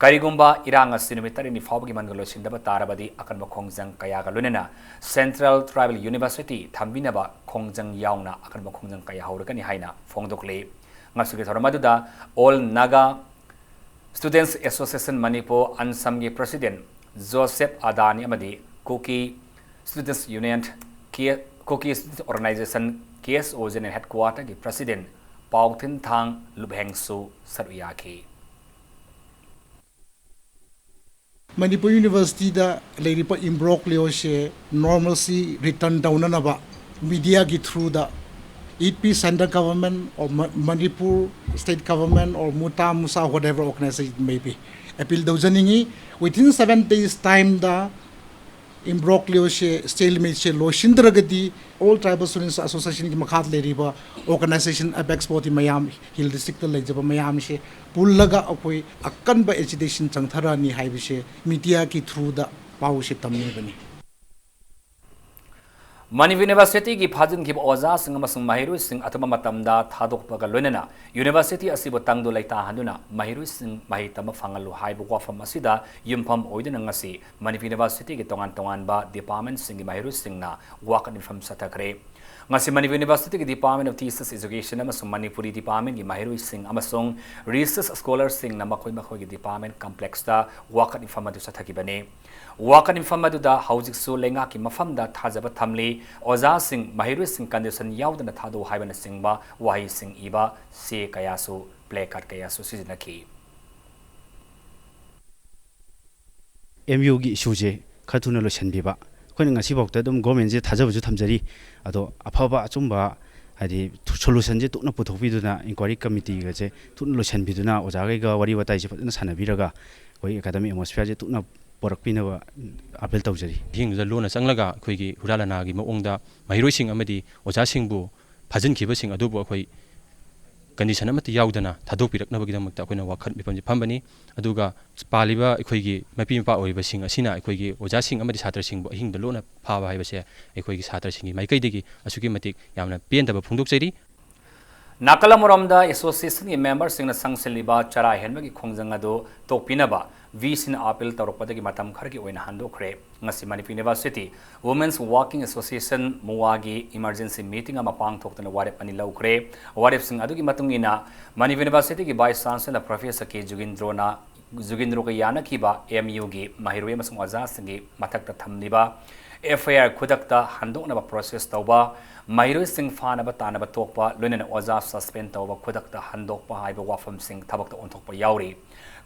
ꯀꯔꯤꯒꯨꯝꯕ ꯏꯔꯥꯡ ꯑꯁꯤ ꯅꯨꯃꯤꯠ ꯇꯔꯦꯠꯅꯤ ꯐꯥꯎꯕꯒꯤ ꯃꯅꯨꯡꯗ ꯂꯣꯏꯁꯤꯟꯗꯕ ꯇꯥꯔꯕꯗꯤ, ꯑꯀꯟꯕ ꯈꯣꯡꯖꯪ ꯀꯌꯥꯒ ꯂꯣꯏꯅꯅ Central Tribal University ꯊꯝꯕꯤꯅꯕ ꯈꯣꯡꯖꯪ ꯌꯥꯎꯅ ꯑꯀꯟꯕ ꯈꯣꯡꯖꯪ ꯀꯌꯥ ꯍꯧꯔꯒꯅꯤ ꯍꯥꯏꯅ ꯐꯣꯡꯗꯣꯛꯂꯤ꯫ ꯉꯁꯤꯒꯤ ꯊꯧꯔꯝ ꯑꯗꯨꯗ All Naga Students Association Manipur, ꯑꯟꯁꯝꯒꯤ President ꯖꯣꯁꯦꯐ ꯑꯗꯥꯅꯤ ꯑꯃꯗꯤ Kuki Students Union, ꯀꯦ-, Kuki Students Organization, ꯀꯦ ꯑꯦꯁ ꯑꯣ General Headquarter ꯒꯤ President ꯄꯥꯎꯊꯤꯟꯊꯥꯡ ꯂꯨꯞꯍꯦꯡꯁꯨ ꯁꯔꯨꯛ ꯌꯥꯈꯤ꯫ ꯃꯅꯤꯄꯨꯔ ꯌꯨꯅꯤꯚꯔꯁꯤꯇꯤꯗ ꯂꯩꯔꯤꯕ ꯏꯝꯕ꯭ꯔꯣꯛꯂꯤꯌꯣꯁꯦ normalcy return ꯇꯧꯅꯅꯕ mediaꯒꯤ throughꯗ it be central government or Ma-, Manipur state government or MUTAMUSA, whatever organization it may be, appeal ꯇꯧꯖꯅꯤꯡꯉꯤ꯫ Within seven days timeꯗ ꯏꯝꯕ꯭ꯔꯣꯛꯂꯤꯌꯣꯁꯦ, stalematesꯦ ꯂꯣꯏꯁꯤꯟꯗ꯭ꯔꯒꯗꯤ All Tribal Students Associationꯒꯤ ꯃꯈꯥꯗ ꯂꯩꯔꯤꯕ organization, apex body ꯃꯌꯥꯝ, Hill Districtꯇ ꯂꯩꯖꯕ ꯃꯌꯥꯝꯁꯦ ꯄꯨꯜꯂꯒ ꯑꯩꯈꯣꯏ ꯑꯀꯟꯕ agitation ꯆꯪꯊꯔꯛꯑꯅꯤ ꯍꯥꯏꯕꯁꯦ mediaꯒꯤ throughꯗ ꯄꯥꯎꯁꯦ ꯇꯝꯅꯤꯡꯕꯅꯤ꯫ ꯃꯅꯤꯄꯨꯔ ꯌꯨꯅꯤꯚꯔꯁꯤꯇꯤꯒꯤ ꯐꯥꯖꯤꯟꯈꯤꯕ ꯑꯣꯖꯥꯁꯤꯡ ꯑꯃꯁꯨꯡ ꯃꯍꯩꯔꯣꯏꯁꯤꯡ ꯑꯊꯨꯕ ꯃꯇꯝꯗ ꯊꯥꯗꯣꯛꯄꯒ ꯂꯣꯏꯅꯅ ꯌꯨꯅꯤꯚꯔꯁꯤꯇꯤ ꯑꯁꯤꯕꯨ ꯇꯪꯗꯨ ꯂꯩꯇꯥꯍꯟꯗꯨꯅ ꯃꯍꯩꯔꯣꯏꯁꯤꯡ ꯃꯍꯩ ꯇꯝꯕ ꯐꯪꯍꯜꯂꯨ ꯍꯥꯏꯕ ꯋꯥꯐꯝ ꯑꯁꯤꯗ ꯌꯨꯝꯐꯝ ꯑꯣꯏꯗꯨꯅ ꯉꯁꯤ ꯃꯅꯤꯄꯨꯔ ꯌꯨꯅꯤꯚꯔꯁꯤꯇꯤꯒꯤ ꯇꯣꯉꯥꯟ ꯇꯣꯉꯥꯟꯕ departmentꯁꯤꯡꯒꯤ ꯃꯍꯩꯔꯣꯏꯁꯤꯡꯅ ꯋꯥꯀꯠ ꯃꯤꯐꯝ ꯆꯠꯊꯈ꯭ꯔꯦ꯫ ꯉꯁꯤ ꯃꯅꯤꯄꯨꯔ ꯌꯨꯅꯤꯚꯔꯁꯤꯇꯤꯒꯤ Department of Teachers Education ꯑꯃꯁꯨꯡ ꯃꯅꯤꯄꯨꯔꯤ departmentꯀꯤ ꯃꯍꯩꯔꯣꯏꯁꯤꯡ ꯑꯃꯁꯨꯡ research scholarꯁꯤꯡꯅ ꯃꯈꯣꯏ ꯃꯈꯣꯏꯒꯤ department complexꯇ ꯋꯥꯀꯠ ꯃꯤꯐꯝ ꯑꯗꯨ ꯆꯠꯊꯈꯤꯕꯅꯤ꯫ ꯋꯥꯀꯠ ꯃꯤꯐꯝ ꯑꯗꯨꯗ ꯍꯧꯖꯤꯛꯁꯨ ꯂꯩꯉꯥꯛꯀꯤ ꯃꯐꯝꯗ ꯊꯥꯖꯕ ꯊꯝꯂꯤ, ꯑꯣꯖꯥꯁꯤꯡ, ꯃꯍꯩꯔꯣꯏꯁꯤꯡ condition ꯌꯥꯎꯗꯅ ꯊꯥꯗꯣꯛꯎ ꯍꯥꯏꯕꯅꯆꯤꯡꯕ ꯋꯥꯍꯩꯁꯤꯡ ꯏꯕ ꯆꯦ ꯀꯌꯥꯁꯨ, placard ꯀꯌꯥꯁꯨ ꯁꯤꯖꯤꯟꯅꯈꯤ꯫ ꯑꯦꯝ ꯌꯨꯒꯤ ꯏꯁꯨꯁꯦ ꯈꯔ ꯊꯨꯅ ꯂꯣꯏꯁꯤꯟꯕꯤꯕ꯫ ꯑꯩꯈꯣꯏꯅ ꯉꯁꯤꯐꯥꯎꯗ ꯑꯗꯨꯝ ꯒꯣꯔꯃꯦꯟꯁꯦ ꯊꯥꯖꯕꯁꯨ ꯊꯝꯖꯔꯤ꯫ ꯑꯗꯣ ꯑꯐꯕ ꯑꯆꯨꯝꯕ, ꯍꯥꯏꯗꯤ, ꯁꯣꯂꯨꯁꯟꯁꯦ ꯊꯨꯅ ꯄꯨꯊꯣꯛꯄꯤꯗꯨꯅ, ꯏꯟꯀ꯭ꯋꯥꯏꯔꯤ ꯀꯃꯤꯇꯤꯒꯁꯦ ꯊꯨꯅ ꯂꯣꯏꯁꯤꯟꯕꯤꯗꯨꯅ, ꯑꯣꯖꯥꯈꯩꯒ ꯋꯥꯔꯤ ꯋꯥꯇꯥꯏꯁꯦ ꯐꯖꯅ ꯁꯥꯟꯅꯕꯤꯔꯒ, ꯑꯩꯈꯣꯏ ꯑꯦꯀꯥꯗꯃꯤꯛ ꯑꯦꯠꯃꯣꯁꯐꯤꯌꯔꯁꯦ ꯊꯨꯅ ꯄꯣꯔꯛꯄꯤꯅꯕ ꯑꯥꯄꯤꯜ ꯇꯧꯖꯔꯤ꯫ ꯑꯍꯤꯡꯗꯨꯗ ꯂꯣꯟꯅ ꯆꯪꯂꯒ ꯑꯩꯈꯣꯏꯒꯤ ꯍꯨꯔꯥ ꯂꯅꯥꯒꯤ ꯃꯑꯣꯡꯗ ꯃꯍꯩꯔꯣꯏꯁꯤꯡ ꯑꯃꯗꯤ ꯑꯣꯖꯥꯁꯤꯡꯕꯨ ꯐꯥꯖꯤꯟꯈꯤꯕꯁꯤꯡ ꯑꯗꯨꯕꯨ ꯑꯩꯈꯣꯏ ꯀꯟꯗꯤꯁꯟ ꯑꯃꯠꯇ ꯌꯥꯎꯗꯅ ꯊꯥꯗꯣꯛꯄꯤꯔꯛꯅꯕꯒꯤꯗꯃꯛꯇ ꯑꯩꯈꯣꯏꯅ ꯋꯥꯈꯜ ꯃꯤꯄꯨꯝꯁꯦ ꯐꯝꯕꯅꯤ꯫ ꯑꯗꯨꯒ ꯄꯥꯜꯂꯤꯕ ꯑꯩꯈꯣꯏꯒꯤ ꯃꯄꯤ ꯃꯄꯥ ꯑꯣꯏꯔꯤꯕꯁꯤꯡ ꯑꯁꯤꯅ ꯑꯩꯈꯣꯏꯒꯤ ꯑꯣꯖꯥꯁꯤꯡ ꯑꯃꯗꯤ ꯁꯥꯇ꯭ꯔꯁꯤꯡꯕꯨ ꯑꯍꯤꯡꯗ ꯂꯣꯟꯅ ꯐꯥꯕ ꯍꯥꯏꯕꯁꯦ ꯑꯩꯈꯣꯏꯒꯤ ꯁꯥꯇ꯭ꯔꯁꯤꯡꯒꯤ ꯃꯥꯏꯀꯩꯗꯒꯤ ꯑꯁꯨꯛꯀꯤ ꯃꯇꯤꯛ ꯌꯥꯝꯅ ꯄꯦꯟꯗꯕ ꯐꯣꯡꯗꯣꯛꯆꯔꯤ꯫ ꯅꯥꯀꯜ ꯑꯃꯔꯣꯝꯗ ꯑꯦꯁꯣꯁꯤꯌꯦꯁꯟꯒꯤ ꯃꯦꯝꯕꯔꯁꯤꯡꯅ ꯆꯪꯁꯤꯜꯂꯤꯕ ꯆꯔꯥ ꯍꯦꯟꯕꯒꯤ ꯈꯣꯡꯖꯪ ꯑꯗꯨ ꯇꯣꯛꯄꯤꯅꯕ ꯚꯤꯁꯤꯅ ꯑꯥꯄꯤꯜ ꯇꯧꯔꯛꯄꯗꯒꯤ ꯃꯇꯝ ꯈꯔꯒꯤ ꯑꯣꯏꯅ ꯍꯟꯗꯣꯛꯈ꯭ꯔꯦ꯫ ꯉꯁꯤ Manipur university women's working association, ꯃꯨꯋꯥꯒꯤ ꯏꯃꯔꯖꯦꯟꯁꯤ ꯃꯤꯇꯤꯡ ꯑꯃ ꯄꯥꯡꯊꯣꯛꯇꯨꯅ ꯋꯥꯔꯦꯞ ꯑꯅꯤ ꯂꯧꯈ꯭ꯔꯦ꯫ ꯋꯥꯔꯦꯞꯁꯤꯡ ꯑꯗꯨꯒꯤ ꯃꯇꯨꯡ ꯏꯟꯅ ꯃꯅꯤꯄꯨꯔ ꯌꯨꯅꯤꯚꯔꯁꯤꯇꯤꯒꯤ ꯚꯥꯏꯁ ꯆꯥꯟꯁꯦꯂꯔ ꯄ꯭ꯔꯣꯐꯦꯁꯔ ꯀꯦ ꯖꯨꯒꯤꯟꯗ꯭ꯔꯣꯅ ꯖꯨꯒꯤꯟꯗ꯭ꯔꯣꯒ ꯌꯥꯅꯈꯤꯕ ꯑꯦꯝ ꯌꯨꯒꯤ ꯃꯍꯩꯔꯣꯏ ꯑꯃꯁꯨꯡ ꯑꯣꯖꯥꯁꯤꯡꯒꯤ ꯃꯊꯛꯇ ꯊꯝꯂꯤꯕ ꯑꯦꯐ ꯑꯥꯏ ꯑꯥꯔ ꯈꯨꯗꯛꯇ ꯍꯟꯗꯣꯛꯅꯕ ꯄ꯭ꯔꯣꯁꯦꯁ ꯇꯧꯕ, ꯃꯍꯩꯔꯣꯏꯁꯤꯡ ꯐꯥꯅꯕ ꯇꯥꯟꯅꯕ ꯊꯣꯛꯄ, ꯂꯣꯏꯅꯅ ꯑꯣꯖꯥ ꯁꯁꯄꯦꯟ ꯇꯧꯕ, ꯈꯨꯗꯛꯇ ꯍꯟꯗꯣꯛꯄ ꯍꯥꯏꯕ ꯋꯥꯐꯝꯁꯤꯡ ꯊꯕꯛꯇ ꯑꯣꯟꯊꯣꯛꯄ ꯌꯥꯎꯔꯤ꯫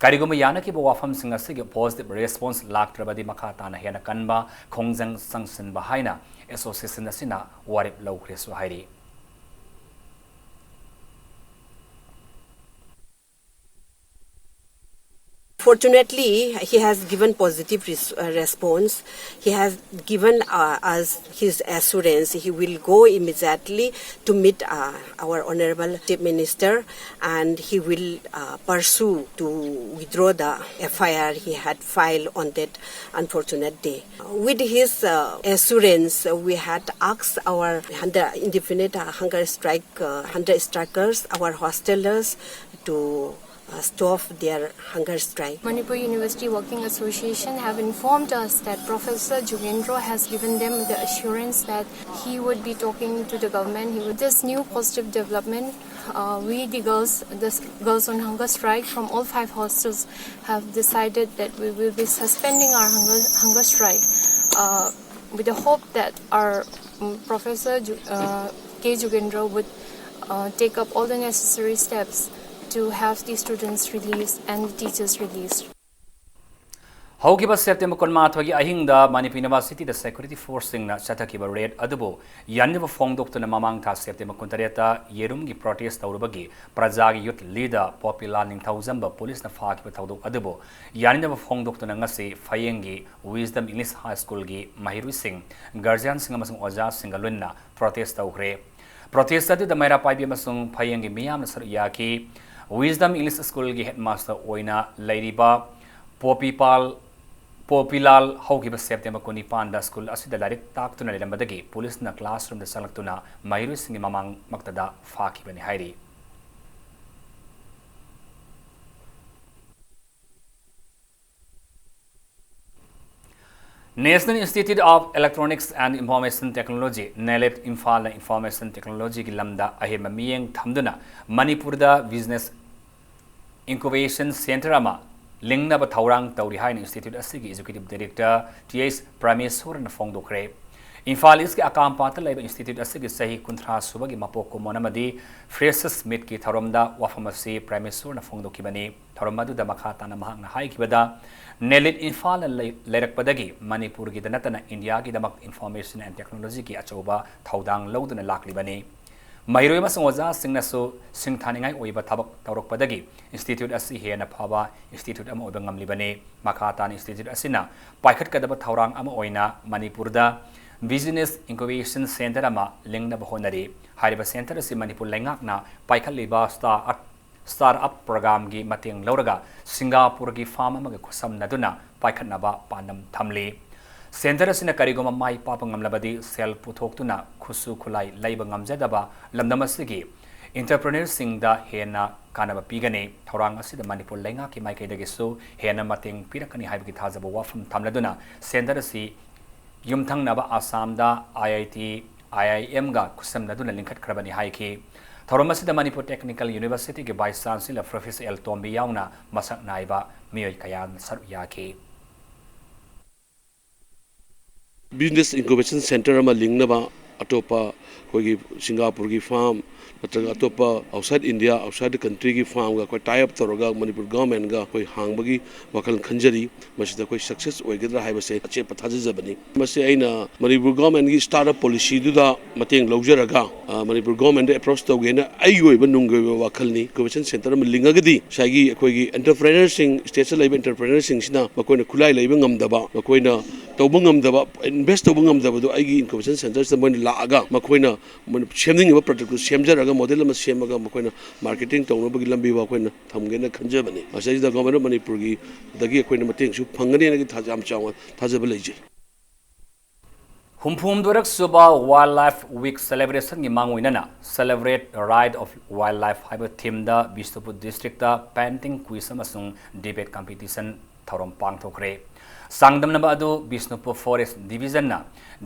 ꯀꯔꯤꯒꯨꯝꯕ ꯌꯥꯅꯈꯤꯕ ꯋꯥꯐꯝꯁꯤꯡ ꯑꯁꯤꯒꯤ ꯄꯣꯖꯤꯇꯤꯚ ꯔꯦꯁꯄꯣꯟꯁ ꯂꯥꯛꯇ꯭ꯔꯕꯗꯤ ꯃꯈꯥ ꯇꯥꯅ ꯍꯦꯟꯅ ꯀꯟꯕ ꯈꯣꯡꯖꯪ ꯆꯪꯁꯤꯟꯕ ꯍꯥꯏꯅ ꯑꯦꯁꯣꯁꯤꯌꯦꯁꯟ ꯑꯁꯤꯅ ꯋꯥꯔꯦꯞ ꯂꯧꯈ꯭ꯔꯦꯁꯨ ꯍꯥꯏꯔꯤ꯫ Fortunately, he has given positive res- uh, response. He has given uh, us his assurance he will go immediately to meet uh, our Honorable Chief Minister, and he will uh, pursue to withdraw the F I R he had filed on that unfortunate day. With his uh, assurance, we had asked our hunger, indefinite uh, hunger strike uh, hunger strikers, our hostelers, to uh, stop their hunger strike. Manipur University Working Association have informed us that Professor Jugendro has given them the assurance that he would be talking to the government. He would, this new positive development, uh, we the girls, the girls on hunger strike from all five hostels have decided that we will be suspending our hunger, hunger strike uh, with the hope that our um, Professor Ju- uh, K Jugendra would uh, take up all the necessary steps to have the students released and the teachers released. ꯍꯧꯈꯤꯕ September ꯀꯨꯟꯃꯥꯊꯣꯏꯒꯤ ꯑꯍꯤꯡꯗ ꯃꯅꯤꯄꯨꯔ ꯌꯨꯅꯤꯚꯔꯁꯤꯇꯤꯗ security ꯐꯣꯔꯁꯁꯤꯡꯅ ꯆꯠꯊꯈꯤꯕ red ꯑꯗꯨꯕꯨ ꯌꯥꯅꯤꯡꯗꯕ ꯐꯣꯡꯗꯣꯛꯇꯨꯅ ꯃꯃꯥꯡ ꯊꯥ September ꯀꯨꯟꯇꯔꯦꯠꯇ ꯌꯦꯔꯨꯝꯒꯤ protest ꯇꯧꯔꯨꯕꯒꯤ ꯄ꯭ꯔꯖꯥꯒꯤ ꯌꯨꯠ leader ꯄꯣꯄꯤꯂꯥꯜ ꯅꯤꯡꯊꯧꯖꯝꯕ ꯄꯨꯂꯤꯁꯅ ꯐꯥꯈꯤꯕ ꯊꯧꯗꯣꯛ ꯑꯗꯨꯕꯨ ꯌꯥꯅꯤꯡꯗꯕ ꯐꯣꯡꯗꯣꯛꯇꯨꯅ ꯉꯁꯤ ꯐꯌꯦꯡꯒꯤ ꯋꯤꯁꯗꯝ ꯏꯪꯂꯤꯁ ꯍꯥꯏ ꯁ꯭ꯀꯨꯜꯒꯤ ꯃꯍꯩꯔꯣꯏꯁꯤꯡ, ꯒꯥꯔꯖꯤꯌꯥꯟꯁꯤꯡ ꯑꯃꯁꯨꯡ ꯑꯣꯖꯥꯁꯤꯡꯒ ꯂꯣꯏꯅꯅ ꯄ꯭ꯔꯣꯇꯦꯁ ꯇꯧꯈ꯭ꯔꯦ꯫ ꯄ꯭ꯔꯣꯇꯦꯁ ꯑꯗꯨꯗ ꯃꯩꯔꯥ ꯄꯥꯏꯕꯤ ꯑꯃꯁꯨꯡ ꯐꯌꯦꯡꯒꯤ ꯃꯤꯌꯥꯝꯅ ꯁꯔꯨꯛ ꯌꯥꯈꯤ꯫ ꯋꯤꯁꯗꯝ ꯏꯪꯂꯤꯁ ꯁ꯭ꯀꯨꯜꯒꯤ ꯍꯦꯗꯃꯥꯁꯇꯔ ꯑꯣꯏꯅ ꯂꯩꯔꯤꯕ ꯄꯣꯄꯤꯄꯥꯜ, ꯄꯣꯄꯤꯂꯥꯜ ꯍꯧꯈꯤꯕ ꯁꯦꯞꯇꯦꯝꯕꯔ ꯀꯨꯟꯅꯤꯄꯥꯟꯗ ꯁ꯭ꯀꯨꯜ ꯑꯁꯤꯗ ꯂꯥꯏꯔꯤꯛ ꯇꯥꯛꯇꯨꯅ ꯂꯩꯔꯝꯕꯗꯒꯤ ꯄꯨꯂꯤꯁꯅ ꯀ꯭ꯂꯥꯁꯔꯨꯝꯗ ꯆꯪꯂꯛꯇꯨꯅ ꯃꯍꯩꯔꯣꯏꯁꯤꯡꯒꯤ ꯃꯃꯥꯡꯃꯛꯇꯗ ꯐꯥꯈꯤꯕꯅꯤ ꯍꯥꯏꯔꯤ꯫ National Institute of Electronics and Information Technology, NIELIT, ꯏꯝꯐꯥꯜꯅ ꯏꯟꯐꯣꯔꯃꯦꯁꯟ ꯇꯦꯛꯅꯣꯂꯣꯖꯤꯒꯤ ꯂꯝꯗ ꯑꯍꯦꯟꯕ ꯃꯤꯠꯌꯦꯡ ꯊꯝꯗꯨꯅ ꯃꯅꯤꯄꯨꯔꯗ ꯕꯤꯖꯤꯅꯦꯁ ꯏꯟꯀꯨꯕꯦꯁꯟ ꯁꯦꯟꯇꯔ ꯑꯃ ꯂꯤꯡꯅꯕ ꯊꯧꯔꯥꯡ ꯇꯧꯔꯤ ꯍꯥꯏꯅ ꯏꯟꯁꯇꯤꯇ꯭ꯌꯨꯠ ꯑꯁꯤꯒꯤ ꯑꯦꯛꯖꯤꯀ꯭ꯌꯨꯇꯤꯚ ꯗꯥꯏꯔꯦꯛꯇꯔ ꯇꯤ ꯑꯩꯆ ꯄ꯭ꯔꯃꯦꯁ꯭ꯋꯔꯅ ꯐꯣꯡꯗꯣꯛꯈ꯭ꯔꯦ꯫ ꯏꯝꯐꯥꯜ ꯏꯁꯀꯤ ꯑꯀꯥꯝꯄꯥꯠꯇ ꯂꯩꯕ ꯏꯟꯁꯇꯤꯇ꯭ꯌꯨꯠ ꯑꯁꯤꯒꯤ ꯆꯍꯤ ꯀꯨꯟꯊ꯭ꯔꯥ ꯁꯨꯕꯒꯤ ꯃꯄꯣꯛ ꯀꯨꯝꯑꯣꯟ ꯑꯃꯗꯤ ꯐ꯭ꯔꯦꯁꯔꯁ ꯃꯤꯠꯀꯤ ꯊꯧꯔꯝꯗ ꯋꯥꯐꯝ ꯑꯁꯤ ꯄ꯭ꯔꯃꯦꯁ꯭ꯋꯔꯅ ꯐꯣꯡꯗꯣꯛꯈꯤꯕꯅꯤ꯫ ꯊꯧꯔꯝ ꯑꯗꯨꯗ ꯃꯈꯥ ꯇꯥꯅ ꯃꯍꯥꯛꯅ ꯍꯥꯏꯈꯤꯕꯗ, ꯅꯦꯂꯤꯠ ꯏꯝꯐꯥꯜꯅ ꯂꯩ-, ꯂꯩꯔꯛꯄꯗꯒꯤ ꯃꯅꯤꯄꯨꯔꯒꯤꯗ ꯅꯠꯇꯅ ꯏꯟꯗꯤꯌꯥꯒꯤꯗꯃꯛ ꯏꯟꯐꯣꯔꯃꯦꯁꯟ ꯑꯦꯟ ꯇꯦꯛꯅꯣꯂꯣꯖꯤꯒꯤ ꯑꯆꯧꯕ ꯊꯧꯗꯥꯡ ꯂꯧꯗꯨꯅ ꯂꯥꯛꯂꯤꯕꯅꯤ꯫ ꯃꯍꯩꯔꯣꯏ ꯑꯃꯁꯨꯡ ꯑꯣꯖꯥꯁꯤꯡꯅꯁꯨ ꯁꯤꯡꯊꯥꯅꯤꯡꯉꯥꯏ ꯑꯣꯏꯕ ꯊꯕꯛ ꯇꯧꯔꯛꯄꯗꯒꯤ ꯏꯟꯁꯇꯤꯇ꯭ꯌꯨꯠ ꯑꯁꯤ ꯍꯦꯟꯅ ꯐꯕ ꯏꯟꯁꯇꯤꯇ꯭ꯌꯨꯠ ꯑꯃ ꯑꯣꯏꯕ ꯉꯝꯂꯤꯕꯅꯤ꯫ ꯃꯈꯥ ꯇꯥꯅ ꯏꯟꯁꯇꯤꯇ꯭ꯌꯨꯠ ꯑꯁꯤꯅ ꯄꯥꯏꯈꯠꯀꯗꯕ ꯊꯧꯔꯥꯡ ꯑꯃ ꯑꯣꯏꯅ ꯃꯅꯤꯄꯨꯔꯗ ꯕꯤꯖꯤꯅꯦꯁ ꯏꯟꯀꯨꯕꯦꯁꯟ ꯁꯦꯟꯇꯔ ꯑꯃ ꯂꯤꯡꯅꯕ ꯍꯣꯠꯅꯔꯤ꯫ ꯍꯥꯏꯔꯤꯕ ꯁꯦꯟꯇꯔ ꯑꯁꯤ ꯃꯅꯤꯄꯨꯔ ꯂꯩꯉꯥꯛꯅ ꯄꯥꯏꯈꯠꯂꯤꯕ ꯁ꯭ꯇꯥꯔꯠ ꯑꯞ ꯁ꯭ꯇꯥꯔꯠ ꯑꯞ ꯄ꯭ꯔꯣꯒ꯭ꯔꯥꯝꯒꯤ ꯃꯇꯦꯡ ꯂꯧꯔꯒ ꯁꯤꯡꯒꯥꯄꯨꯔꯒꯤ ꯐꯥꯔꯝ ꯑꯃꯒ ꯈꯨꯠꯁꯝꯅꯗꯨꯅ ꯄꯥꯏꯈꯠꯅꯕ ꯄꯥꯟꯗꯝ ꯊꯝꯂꯤ꯫ ꯁꯦꯟꯇꯔ ꯑꯁꯤꯅ ꯀꯔꯤꯒꯨꯝꯕ ꯃꯥꯏ ꯄꯥꯛꯄ ꯉꯝꯂꯕꯗꯤ ꯁꯦꯜ ꯄꯨꯊꯣꯛꯇꯨꯅ ꯈꯨꯠꯁꯨ ꯈꯨꯠꯂꯥꯏ ꯂꯩꯕ ꯉꯝꯖꯗꯕ ꯂꯝꯗꯝ ꯑꯁꯤꯒꯤ ꯏꯟꯇꯔꯄ꯭ꯔꯤꯅꯔꯁꯤꯡꯗ ꯍꯦꯟꯅ ꯀꯥꯟꯅꯕ ꯄꯤꯒꯅꯤ꯫ ꯊꯧꯔꯥꯡ ꯑꯁꯤꯗ ꯃꯅꯤꯄꯨꯔ ꯂꯩꯉꯥꯛꯀꯤ ꯃꯥꯏꯀꯩꯗꯒꯤꯁꯨ ꯍꯦꯟꯅ ꯃꯇꯦꯡ ꯄꯤꯔꯛꯀꯅꯤ ꯍꯥꯏꯕꯒꯤ ꯊꯥꯖꯕ ꯋꯥꯐꯝ ꯊꯝꯂꯗꯨꯅ ꯁꯦꯟꯇꯔ ꯑꯁꯤ ꯌꯨꯝꯊꯪꯅꯕ ꯑꯁꯥꯝꯗ ꯑꯥꯏ ꯑꯥꯏ ꯇꯤ, ꯑꯥꯏ ꯑꯥꯏ ꯑꯦꯝꯒ ꯈꯨꯠꯁꯝꯅꯗꯨꯅ ꯂꯤꯡꯈꯠꯈ꯭ꯔꯕꯅꯤ ꯍꯥꯏꯈꯤ꯫ ꯊꯧꯔꯝ ꯑꯁꯤꯗ ꯃꯅꯤꯄꯨꯔ ꯇꯦꯛꯅꯤꯀꯦꯜ ꯌꯨꯅꯤꯚꯔꯁꯤꯇꯤꯒꯤ vice chancellor professor L Tombi ꯌꯥꯎꯅ ꯃꯁꯛ ꯅꯥꯏꯕ ꯃꯤꯑꯣꯏ ꯀꯌꯥ ꯁꯔꯨꯛ ꯌꯥꯈꯤ꯫ ꯕꯤꯖꯤꯅꯦꯁ ꯏꯟꯀꯨꯕꯦꯁꯟ ꯁꯦꯟꯇꯔ ꯑꯃ ꯂꯤꯡꯅꯕ ꯑꯇꯣꯞꯄ ꯑꯩꯈꯣꯏꯒꯤ ꯁꯤꯡꯒꯥꯄꯨꯔꯒꯤ ꯐꯥꯔꯝ ꯅꯠꯇ꯭ꯔꯒ ꯑꯇꯣꯞꯄ outside India, outside the countryꯒꯤ ꯐꯥꯔꯝꯒ ꯑꯩꯈꯣꯏ tie up ꯇꯧꯔꯒ ꯃꯅꯤꯄꯨꯔ ꯒꯣꯔꯃꯦꯟꯒ ꯑꯩꯈꯣꯏ ꯍꯥꯡꯕꯒꯤ ꯋꯥꯈꯜ ꯈꯟꯖꯔꯤ꯫ ꯃꯁꯤꯗ ꯑꯩꯈꯣꯏ success ꯑꯣꯏꯒꯗ꯭ꯔꯥ ꯍꯥꯏꯕꯁꯦ ꯑꯆꯦꯠꯄ ꯊꯥꯖꯖꯕꯅꯤ꯫ ꯃꯁꯤ ꯑꯩꯅ ꯃꯅꯤꯄꯨꯔ ꯒꯣꯔꯃꯦꯟꯒꯤ startup policyꯗꯨꯗ ꯃꯇꯦꯡ ꯂꯧꯖꯔꯒ, ꯑ, ꯃꯅꯤꯄꯨꯔ ꯒꯣꯔꯃꯦꯟꯗ approach ꯇꯧꯒꯦꯅ ꯑꯩꯒꯤ ꯑꯣꯏꯕ ꯅꯨꯡꯒꯤ ꯑꯣꯏꯕ ꯋꯥꯈꯜꯅꯤ꯫ Incubation centre ꯑꯃ ꯂꯤꯡꯉꯒꯗꯤ ꯉꯁꯥꯏꯒꯤ ꯑꯩꯈꯣꯏꯒꯤ entrepreneurꯁꯤꯡ, stateꯇ ꯂꯩꯕ entrepreneurꯁꯤꯡꯁꯤꯅ ꯃꯈꯣꯏꯅ ꯈꯨꯠꯂꯥꯏ ꯂꯩꯕ ꯉꯝꯗꯕ, ꯃꯈꯣꯏꯅ ꯇꯧꯕ ꯉꯝꯗꯕ, invest ꯇꯧꯕ ꯉꯝꯗꯕꯗꯣ ꯑꯩꯒꯤ incubation centreꯁꯤꯗ ꯃꯣꯏꯅ ꯂꯥꯛꯑꯒ ꯃꯈꯣꯏꯅ ꯃꯣꯏꯅ ꯁꯦꯝꯅꯤꯡꯉꯤꯕ productꯇꯨ ꯁꯦꯝꯖꯔꯒ model ꯑꯃ ꯁꯦꯝꯃꯒ ꯃꯈꯣꯏꯅ marketing ꯇꯧꯅꯕꯒꯤ ꯂꯝꯕꯤ ꯐꯥꯎ ꯑꯩꯈꯣꯏꯅ ꯊꯝꯒꯦꯅ ꯈꯟꯖꯕꯅꯤ꯫ ꯃꯁꯤꯗꯩꯁꯤꯗ Government of ꯃꯅꯤꯄꯨꯔꯒꯤꯗꯒꯤ ꯑꯩꯈꯣꯏꯅ ꯃꯇꯦꯡꯁꯨ ꯐꯪꯒꯅꯤ ꯍꯥꯏꯅ ꯊꯥꯖ-, ꯌꯥꯝ ꯆꯥꯎꯅ ꯊꯥꯖꯕ ꯂꯩꯖꯩ꯫ ꯍꯨꯝꯐꯨꯍꯨꯝꯗꯣꯏꯔꯛ ꯁꯨꯕ Wildlife Week celebrationꯒꯤ ꯃꯥꯡꯑꯣꯏꯅꯅ Celebrate Right of Wildlife ꯍꯥꯏꯕ themeꯗ ꯕꯤꯁꯅꯨꯄꯨꯔ districtꯇ painting quiz ꯑꯃꯁꯨꯡ debate competition ꯊꯧꯔꯝ ꯄꯥꯡꯊꯣꯛꯈ꯭ꯔꯦ꯫ ꯆꯥꯡꯗꯝꯅꯕ ꯑꯗꯨ ꯕꯤꯁꯅꯨꯄꯨꯔ Forest Divisionꯅ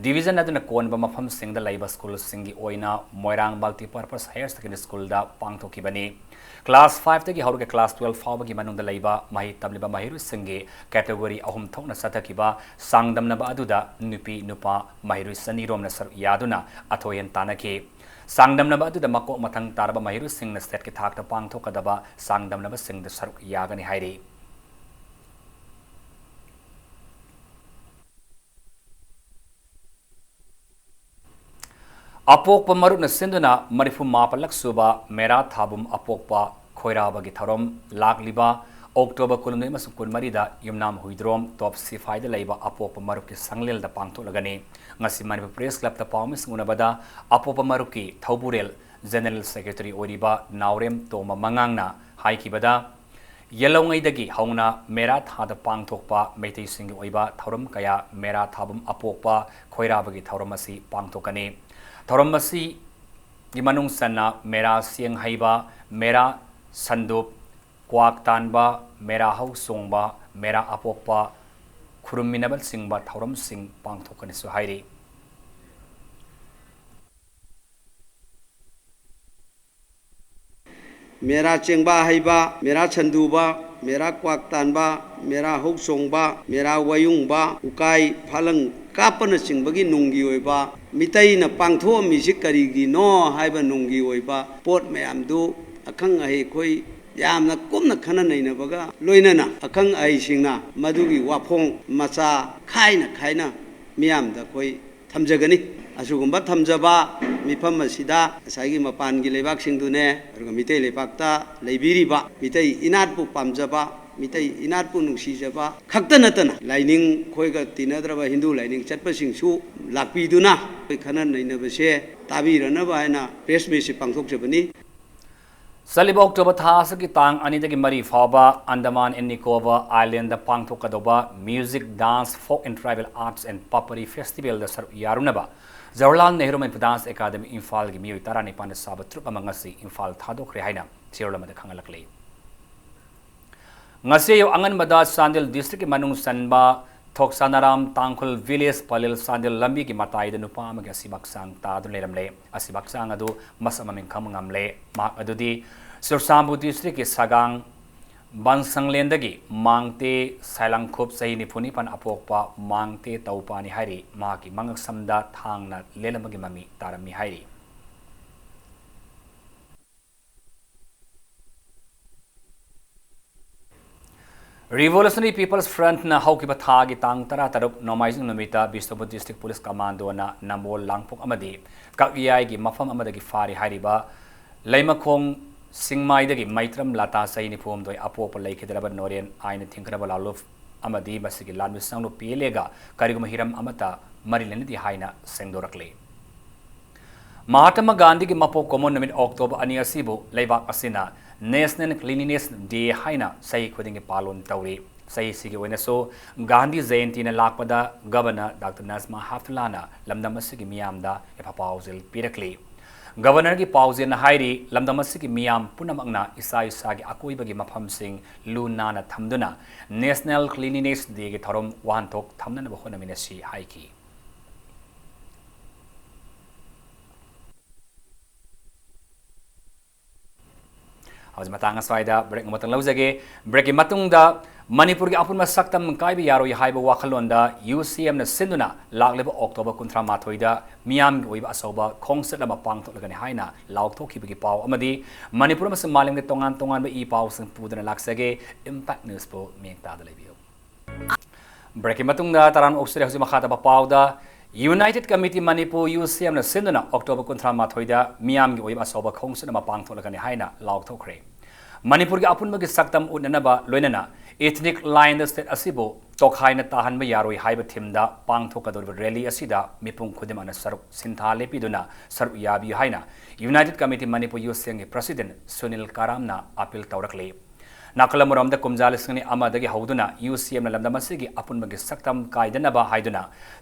division ꯑꯗꯨꯅ ꯀꯣꯟꯕ ꯃꯐꯝꯁꯤꯡꯗ ꯂꯩꯕ schoolꯁꯤꯡꯒꯤ ꯑꯣꯏꯅ ꯃꯣꯏꯔꯥꯡ Multipurpose Higher Secondary Schoolꯗ ꯄꯥꯡꯊꯣꯛꯈꯤꯕꯅꯤ꯫ Class fiveꯇꯒꯤ ꯍꯧꯔꯒ class twelve ꯐꯥꯎꯕꯒꯤ ꯃꯅꯨꯡꯗ ꯂꯩꯕ ꯃꯍꯩ ꯇꯝꯂꯤꯕ ꯃꯍꯩꯔꯣꯏꯁꯤꯡꯒꯤ category ꯑꯍꯨꯝ ꯊꯣꯛꯅ ꯆꯠꯊꯈꯤꯕ ꯆꯥꯡꯗꯝꯅꯕ ꯑꯗꯨꯗ ꯅꯨꯄꯤ ꯅꯨꯄꯥ ꯃꯍꯩꯔꯣꯏ ꯆꯅꯤꯔꯣꯝꯅ ꯁꯔꯨꯛ ꯌꯥꯗꯨꯅ ꯑꯊꯣꯏ ꯑꯍꯦꯟ ꯇꯥꯟꯅꯈꯤ꯫ ꯆꯥꯡꯗꯝꯅꯕ ꯑꯗꯨꯗ ꯃꯀꯣꯛ ꯃꯊꯪ ꯇꯥꯔꯕ ꯃꯍꯩꯔꯣꯏꯁꯤꯡꯅ stateꯀꯤ ꯊꯥꯛꯇ ꯄꯥꯡꯊꯣꯛꯀꯗꯕ ꯆꯥꯡꯗꯝꯅꯕꯁꯤꯡꯗ ꯁꯔꯨꯛ ꯌꯥꯒꯅꯤ ꯍꯥꯏꯔꯤ꯫ ꯑꯄꯣꯛꯄ ꯃꯔꯨꯞꯅ ꯁꯤꯟꯗꯨꯅ ꯃꯔꯤꯐꯨ ꯃꯥꯄꯜꯂꯛ ꯁꯨꯕ ꯃꯦꯔꯥ ꯊꯥꯕꯨꯝ ꯑꯄꯣꯛꯄ ꯈꯣꯏꯔꯥꯕꯒꯤ ꯊꯧꯔꯝ ꯂꯥꯛꯂꯤꯕ October ꯀꯨꯟꯍꯨꯝꯗꯣꯏ ꯑꯃꯁꯨꯡ ꯀꯨꯟꯃꯔꯤꯗ ꯌꯨꯝꯅꯥꯝ ꯍꯨꯏꯗ꯭ꯔꯣꯝ ꯇꯣꯞ ꯁꯤꯐꯥꯏꯗ ꯂꯩꯕ ꯑꯄꯣꯛꯄ ꯃꯔꯨꯞꯀꯤ ꯁꯪꯂꯦꯜꯗ ꯄꯥꯡꯊꯣꯛꯂꯒꯅꯤ꯫ ꯉꯁꯤ ꯃꯅꯤꯄꯨꯔ Press Clubꯇ ꯄꯥꯎꯃꯤꯁꯤꯡ ꯎꯅꯕꯗ ꯑꯄꯣꯛꯄ ꯃꯔꯨꯞꯀꯤ ꯊꯧꯕꯨꯔꯦꯜ General Secretary ꯑꯣꯏꯔꯤꯕ ꯅꯥꯎꯔꯦꯝ ꯇꯣꯝꯕ ꯃꯉꯥꯡꯅ ꯍꯥꯏꯈꯤꯕꯗ, ꯌꯦꯜꯍꯧꯉꯩꯗꯒꯤ ꯍꯧꯅ ꯃꯦꯔꯥ ꯊꯥꯗ ꯄꯥꯡꯊꯣꯛꯄ ꯃꯩꯇꯩꯁꯤꯡꯒꯤ ꯑꯣꯏꯕ ꯊꯧꯔꯝ ꯀꯌꯥ ꯃꯦꯔꯥ ꯊꯥꯕꯨꯝ ꯑꯄꯣꯛꯄ ꯈꯣꯏꯔꯥꯕꯒꯤ ꯊꯧꯔꯝ ꯑꯁꯤ ꯄꯥꯡꯊꯣꯛꯀꯅꯤ꯫ ꯊꯧꯔꯝ ꯑꯁꯤꯒꯤ ꯃꯅꯨꯡ ꯆꯟꯅ ꯃꯦꯔꯥ ꯆꯦꯡ ꯍꯩꯕ, ꯃꯦꯔꯥ ꯁꯟꯗꯨꯞ, ꯀ꯭ꯋꯥꯛ ꯇꯥꯟꯕ, ꯃꯦꯔꯥ ꯍꯧ ꯆꯣꯡꯕ, ꯃꯦꯔꯥ ꯑꯄꯣꯛꯄ ꯈꯨꯔꯨꯝꯃꯤꯟꯅꯕꯆꯤꯡꯕ ꯊꯧꯔꯝꯁꯤꯡ ꯄꯥꯡꯊꯣꯛꯀꯅꯤꯁꯨ ꯍꯥꯏꯔꯤ꯫ ꯃꯦꯔꯥ ꯆꯦꯡꯕ ꯍꯩꯕ, ꯃꯦꯔꯥ ꯁꯟꯗꯨꯕ, ꯃꯦꯔꯥ ꯀ꯭ꯋꯥꯛ ꯇꯥꯟꯕ, ꯃꯦꯔꯥ ꯍꯧ ꯆꯣꯡꯕ, ꯃꯦꯔꯥ ꯋꯥꯌꯨꯡꯕ, ꯎꯀꯥꯏ ꯐꯥꯂꯪ ꯀꯥꯞꯄꯅꯆꯤꯡꯕꯒꯤ ꯅꯨꯡꯒꯤ ꯑꯣꯏꯕ, ꯃꯤꯇꯩꯅ ꯄꯥꯡꯊꯣꯛꯑꯝꯃꯤꯁꯤ ꯀꯔꯤꯒꯤꯅꯣ ꯍꯥꯏꯕ ꯅꯨꯡꯒꯤ ꯑꯣꯏꯕ ꯄꯣꯠ ꯃꯌꯥꯝꯗꯨ ꯑꯈꯪ ꯑꯍꯩ ꯑꯩꯈꯣꯏ ꯌꯥꯝꯅ ꯀꯨꯞꯅ ꯈꯟꯅ ꯅꯩꯅꯕꯒ ꯂꯣꯏꯅꯅ ꯑꯈꯪ ꯑꯍꯩꯁꯤꯡꯅ ꯃꯗꯨꯒꯤ ꯋꯥꯐꯣꯡ ꯃꯆꯥ ꯈꯥꯏꯅ ꯈꯥꯏꯅ ꯃꯤꯌꯥꯝꯗ ꯑꯩꯈꯣꯏ ꯊꯝꯖꯒꯅꯤ꯫ ꯑꯁꯤꯒꯨꯝꯕ ꯊꯝꯖꯕ ꯃꯤꯐꯝ ꯑꯁꯤꯗ ꯉꯁꯥꯏꯒꯤ ꯃꯄꯥꯟꯒꯤ ꯂꯩꯕꯥꯛꯁꯤꯡꯗꯨꯅꯦ, ꯑꯗꯨꯒ ꯃꯤꯇꯩ ꯂꯩꯕꯥꯛꯇ ꯂꯩꯕꯤꯔꯤꯕ ꯃꯤꯇꯩ ꯏꯅꯥꯠꯄꯨ ꯄꯥꯝꯖꯕ, ꯃꯤꯇꯩ ꯏꯅꯥꯠꯄꯨ ꯅꯨꯡꯁꯤꯖꯕ ꯈꯛꯇ ꯅꯠꯇꯅ ꯂꯥꯏꯅꯤꯡ ꯑꯩꯈꯣꯏꯒ ꯇꯤꯟꯅꯗ꯭ꯔꯕ ꯍꯤꯟꯗꯨ ꯂꯥꯏꯅꯤꯡ ꯆꯠꯄꯁꯤꯡꯁꯨ ꯂꯥꯛꯄꯤꯗꯨꯅ ꯑꯩꯈꯣꯏ ꯈꯟꯅ ꯅꯩꯅꯕꯁꯦ ꯇꯥꯕꯤꯔꯅꯕ ꯍꯥꯏꯅ press meet ꯁꯤ ꯄꯥꯡꯊꯣꯛꯆꯕꯅꯤ꯫ ꯆꯠꯂꯤꯕ ꯑꯣꯛꯇꯣꯕꯔ ꯊꯥ ꯑꯁꯤꯒꯤ ꯇꯥꯡ ꯑꯅꯤꯗꯒꯤ ꯃꯔꯤ ꯐꯥꯎꯕ Andaman and Nicobar Island the ꯄꯥꯡꯊꯣꯛꯀꯗꯧꯕ Music, Dance, Folk and Tribal Arts and Papari Festival ꯗ ꯁꯔꯨꯛ ꯌꯥꯔꯨꯅꯕ ꯖꯋꯥꯍꯔꯂꯥꯜ ꯅꯦꯍꯔꯨ ꯃꯅꯤꯄꯨꯔ ꯗꯥꯟꯁ ꯑꯦꯀꯥꯗꯃꯤ ꯏꯝꯐꯥꯜꯒꯤ ꯃꯤꯑꯣꯏ ꯇꯔꯥꯅꯤꯄꯥꯟꯅ ꯁꯥꯕ ꯇ꯭ꯔꯨꯞ ꯑꯃ ꯉꯁꯤ ꯏꯝꯐꯥꯜ ꯊꯥꯗꯣꯛꯈ꯭ꯔꯦ ꯍꯥꯏꯅ ꯆꯦꯔꯣꯜ ꯑꯃꯗ ꯈꯪꯍꯜꯂꯛꯂꯤ꯫ ꯉꯁꯤ ꯑꯌꯨꯛ ꯑꯉꯟꯕꯗ ꯆꯥꯟꯗꯦꯜ ꯗꯤꯁꯇ꯭ꯔꯤꯛꯀꯤ ꯃꯅꯨꯡ ꯆꯟꯕ ꯊꯣꯛꯁꯥꯅꯥꯔꯥꯝ ꯇꯥꯡꯈꯨꯜ ꯚꯤꯂꯦꯖ ꯄꯂꯦꯜ ꯆꯥꯟꯗꯦꯜ ꯂꯝꯕꯤꯒꯤ ꯃꯇꯥꯏꯗ ꯅꯨꯄꯥ ꯑꯃꯒꯤ ꯑꯁꯤꯕ ꯍꯛꯆꯥꯡ ꯇꯥꯗꯨꯅ ꯂꯩꯔꯝꯂꯦ꯫ ꯑꯁꯤꯕ ꯍꯛꯆꯥꯡ ꯑꯗꯨ ꯃꯁꯛ ꯃꯃꯤꯡ ꯈꯪꯕ ꯉꯝꯂꯦ꯫ ꯃꯍꯥꯛ ꯑꯗꯨꯗꯤ ꯆꯨꯔꯆꯥꯟꯄꯨꯔ ꯗꯤꯁꯇ꯭ꯔꯤꯛꯀꯤ ꯁꯒꯥꯡ ꯕꯟꯁꯪꯂꯦꯟꯗꯒꯤ ꯃꯥꯡꯇꯦ ꯁꯥꯏꯂꯥꯡꯈꯨꯞ ꯆꯍꯤ ꯅꯤꯐꯨ ꯅꯤꯄꯥꯟ ꯑꯄꯣꯛꯄ ꯃꯥꯡꯇꯦ ꯇꯧꯄꯥꯅꯤ ꯍꯥꯏꯔꯤ꯫ ꯃꯍꯥꯛꯀꯤ ꯃꯉꯛꯁꯝꯗ ꯊꯥꯡꯅ ꯂꯦꯜꯂꯝꯕꯒꯤ ꯃꯃꯤ ꯇꯥꯔꯝꯃꯤ ꯍꯥꯏꯔꯤ꯫ Revolutionary People's Front ꯅ ꯍꯧꯈꯤꯕ ꯊꯥꯒꯤ ꯇꯥꯡ ꯇꯔꯥꯇꯔꯨꯛ ꯅꯣꯡꯃꯥꯏꯖꯤꯡ ꯅꯨꯃꯤꯠꯇ ꯕꯤꯁꯅꯨꯄꯨꯔ ꯗꯤꯁꯇ꯭ꯔꯤꯛ ꯄꯨꯂꯤꯁ ꯀꯃꯥꯟꯗꯣꯅ ꯅꯝꯕꯣꯜ ꯂꯥꯡꯄꯣꯛ ꯑꯃꯗꯤ ꯀꯛꯌꯥꯏꯒꯤ ꯃꯐꯝ ꯑꯃꯗꯒꯤ ꯐꯥꯔꯤ ꯍꯥꯏꯔꯤꯕ ꯂꯩꯃꯈꯣꯡ ꯁꯤꯡꯃꯥꯏꯗꯒꯤ ꯃꯩꯇ꯭ꯔꯝ ꯂꯇꯥ ꯆꯍꯤ ꯅꯤꯐꯨ ꯍꯨꯝꯗꯣꯏ ꯑꯄꯣꯛꯄ ꯂꯩꯈꯤꯗ꯭ꯔꯕ ꯅꯣꯔꯦꯟ ꯑꯥꯏꯟꯅ ꯊꯤꯡꯈ꯭ꯔꯕ ꯂꯥꯂꯨꯞ ꯑꯃꯗꯤ ꯃꯁꯤꯒꯤ ꯂꯥꯟꯃꯤꯁꯪꯂꯨꯞ ꯄꯤ ꯑꯦꯜ ꯑꯦꯒ ꯀꯔꯤꯒꯨꯝꯕ ꯍꯤꯔꯝ ꯑꯃꯠꯇ ꯃꯔꯤ ꯂꯩꯅꯗꯦ ꯍꯥꯏꯅ ꯁꯦꯡꯗꯣꯔꯛꯂꯤ꯫ ꯃꯍꯥꯇꯃꯥ ꯒꯥꯟꯙꯤꯒꯤ ꯃꯄꯣꯛ ꯀꯨꯝꯑꯣꯟ ꯅꯨꯃꯤꯠ ꯑꯣꯛꯇꯣꯕꯔ ꯑꯅꯤ ꯑꯁꯤꯕꯨ ꯂꯩꯕꯥꯛ ꯑꯁꯤꯅ National Cleanliness Day ꯍꯥꯏꯅ ꯆꯍꯤ ꯈꯨꯗꯤꯡꯒꯤ ꯄꯥꯂꯣꯟ ꯇꯧꯔꯤ꯫ ꯆꯍꯤꯁꯤꯒꯤ ꯑꯣꯏꯅꯁꯨ ꯒꯥꯟꯙꯤ ꯖꯌꯟꯇꯤꯅ ꯂꯥꯛꯄꯗ ꯒꯕꯔꯅꯔ ꯗꯥꯛꯇꯔ ꯅꯖꯃꯥ ꯍꯦꯞꯇꯨꯜꯂꯥꯅ ꯂꯝꯗꯝ ꯑꯁꯤꯒꯤ ꯃꯤꯌꯥꯝꯗ ꯌꯥꯏꯐ ꯄꯥꯎꯖꯦꯜ ꯄꯤꯔꯛꯂꯤ꯫ ꯒꯕꯔꯅꯔꯒꯤ ꯄꯥꯎꯖꯦꯜꯅ ꯍꯥꯏꯔꯤ, ꯂꯝꯗꯝ ꯑꯁꯤꯒꯤ ꯃꯤꯌꯥꯝ ꯄꯨꯝꯅꯃꯛꯅ ꯏꯁꯥ ꯏꯁꯥꯒꯤ ꯑꯀꯣꯏꯕꯒꯤ ꯃꯐꯝꯁꯤꯡ ꯂꯨ ꯅꯥꯟꯅ ꯊꯝꯗꯨꯅ National Cleanliness Day ꯒꯤ ꯊꯧꯔꯝ ꯋꯥꯍꯟꯊꯣꯛ ꯊꯝꯅꯅꯕ ꯍꯣꯠꯅꯃꯤꯟꯅꯁꯤ ꯍꯥꯏꯈꯤ꯫ ꯍꯧꯖꯤꯛ ꯃꯇꯥꯡ ꯑꯁ꯭ꯋꯥꯏꯗ ꯕ꯭ꯔꯦꯛ ꯑꯃꯇꯪ ꯂꯧꯖꯒꯦ꯫ ꯕ꯭ꯔꯦꯛꯀꯤ ꯃꯇꯨꯡꯗ ꯃꯅꯤꯄꯨꯔꯒꯤ ꯑꯄꯨꯟꯕ ꯁꯛꯇꯝ ꯀꯥꯏꯕ ꯌꯥꯔꯣꯏ ꯍꯥꯏꯕ ꯋꯥꯈꯜꯂꯣꯟꯗ ꯌꯨ ꯁꯤ ꯑꯦꯝꯅ ꯁꯤꯟꯗꯨꯅ ꯂꯥꯛꯂꯤꯕ ꯑꯣꯛꯇꯣꯕꯔ ꯀꯨꯟꯊ꯭ꯔꯥ ꯃꯥꯊꯣꯏꯗ ꯃꯤꯌꯥꯝꯒꯤ ꯑꯣꯏꯕ ꯑꯆꯧꯕ ꯈꯣꯡꯆꯠ ꯑꯃ ꯄꯥꯡꯊꯣꯛꯂꯒꯅꯤ ꯍꯥꯏꯅ ꯂꯥꯎꯊꯣꯛꯈꯤꯕꯒꯤ ꯄꯥꯎ ꯑꯃꯗꯤ ꯃꯅꯤꯄꯨꯔ ꯑꯃꯁꯨꯡ ꯃꯥꯂꯦꯝꯒꯤ ꯇꯣꯉꯥꯟ ꯇꯣꯉꯥꯟꯕ ꯏ ꯄꯥꯎꯁꯤꯡ ꯄꯨꯗꯨꯅ ꯂꯥꯛꯆꯒꯦ꯫ ꯏꯝꯄꯦꯛ ꯅ꯭ꯌꯨꯁꯄꯨ ꯃꯤꯠꯌꯦꯡ ꯇꯥꯗꯨꯅ ꯂꯩꯕꯤꯌꯨ꯫ ꯕ꯭ꯔꯦꯛꯀꯤ ꯃꯇꯨꯡꯗ ꯇꯔꯥꯝꯅ ꯑꯣꯛꯆꯔꯤ꯫ ꯍꯧꯖꯤꯛ ꯃꯈꯥ ꯇꯥꯕ ꯄꯥꯎꯗ, ꯌꯨꯅꯥꯏꯇꯦꯗ ꯀꯃꯤꯇꯤ ꯃꯅꯤꯄꯨꯔ ꯌꯨ ꯁꯤ ꯑꯦꯝꯅ ꯁꯤꯟꯗꯨꯅ ꯑꯣꯛꯇꯣꯕꯔ ꯀꯨꯟꯊ꯭ꯔꯥ ꯃꯥꯊꯣꯏꯗ ꯃꯤꯌꯥꯝꯒꯤ ꯑꯣꯏꯕ ꯑꯆꯧꯕ ꯈꯣꯡꯆꯠ ꯑꯃ ꯄꯥꯡꯊꯣꯛꯂꯒꯅꯤ ꯍꯥꯏꯅ ꯂꯥꯎꯊꯣꯛꯈ꯭ꯔꯦ꯫ ꯃꯅꯤꯄꯨꯔꯒꯤ ꯑꯄꯨꯟꯕꯒꯤ ꯁꯛꯇꯝ ꯎꯠꯅꯅꯕ ꯂꯣꯏꯅꯅ ꯏꯊꯅꯤꯛ ꯂꯥꯏꯟꯗ ꯁ꯭ꯇꯦꯠ ꯑꯁꯤꯕꯨ ꯇꯣꯈꯥꯏꯅ ꯇꯥꯍꯟꯕ ꯌꯥꯔꯣꯏ ꯍꯥꯏꯕ ꯊꯤꯝꯗ ꯄꯥꯡꯊꯣꯛꯀꯗꯧꯔꯤꯕ ꯔꯦꯂꯤ ꯑꯁꯤꯗ ꯃꯤꯄꯨꯝ ꯈꯨꯗꯤꯡꯃꯛꯅ ꯁꯔꯨꯛ ꯁꯤꯟꯊꯥ ꯂꯦꯞꯄꯤꯗꯨꯅ ꯁꯔꯨꯛ ꯌꯥꯕꯤꯌꯨ ꯍꯥꯏꯅ ꯌꯨꯅꯥꯏꯇꯦꯗ ꯀꯃꯤꯇꯤ ꯃꯅꯤꯄꯨꯔ ꯌꯨ ꯁꯤ ꯑꯦꯝꯒꯤ ꯄ꯭ꯔꯁꯤꯗꯦꯟ ꯁꯨꯅꯤꯜ ꯀꯔꯥꯝꯅ ꯑꯄꯤꯜ ꯇꯧꯔꯛꯂꯤ꯫ ꯅꯥꯀꯜ ꯑꯃꯔꯣꯝꯗ ꯀꯨꯝꯖꯥ ꯂꯤꯁꯤꯡ ꯑꯅꯤ ꯑꯃꯗꯒꯤ ꯍꯧꯗꯨꯅ ꯌꯨ ꯁꯤ ꯑꯦꯝꯅ ꯂꯝꯗꯝ ꯑꯁꯤꯒꯤ ꯑꯄꯨꯟꯕꯒꯤ ꯁꯛꯇꯝ ꯀꯥꯏꯗꯅꯕ ꯍꯥꯏꯗꯨꯅ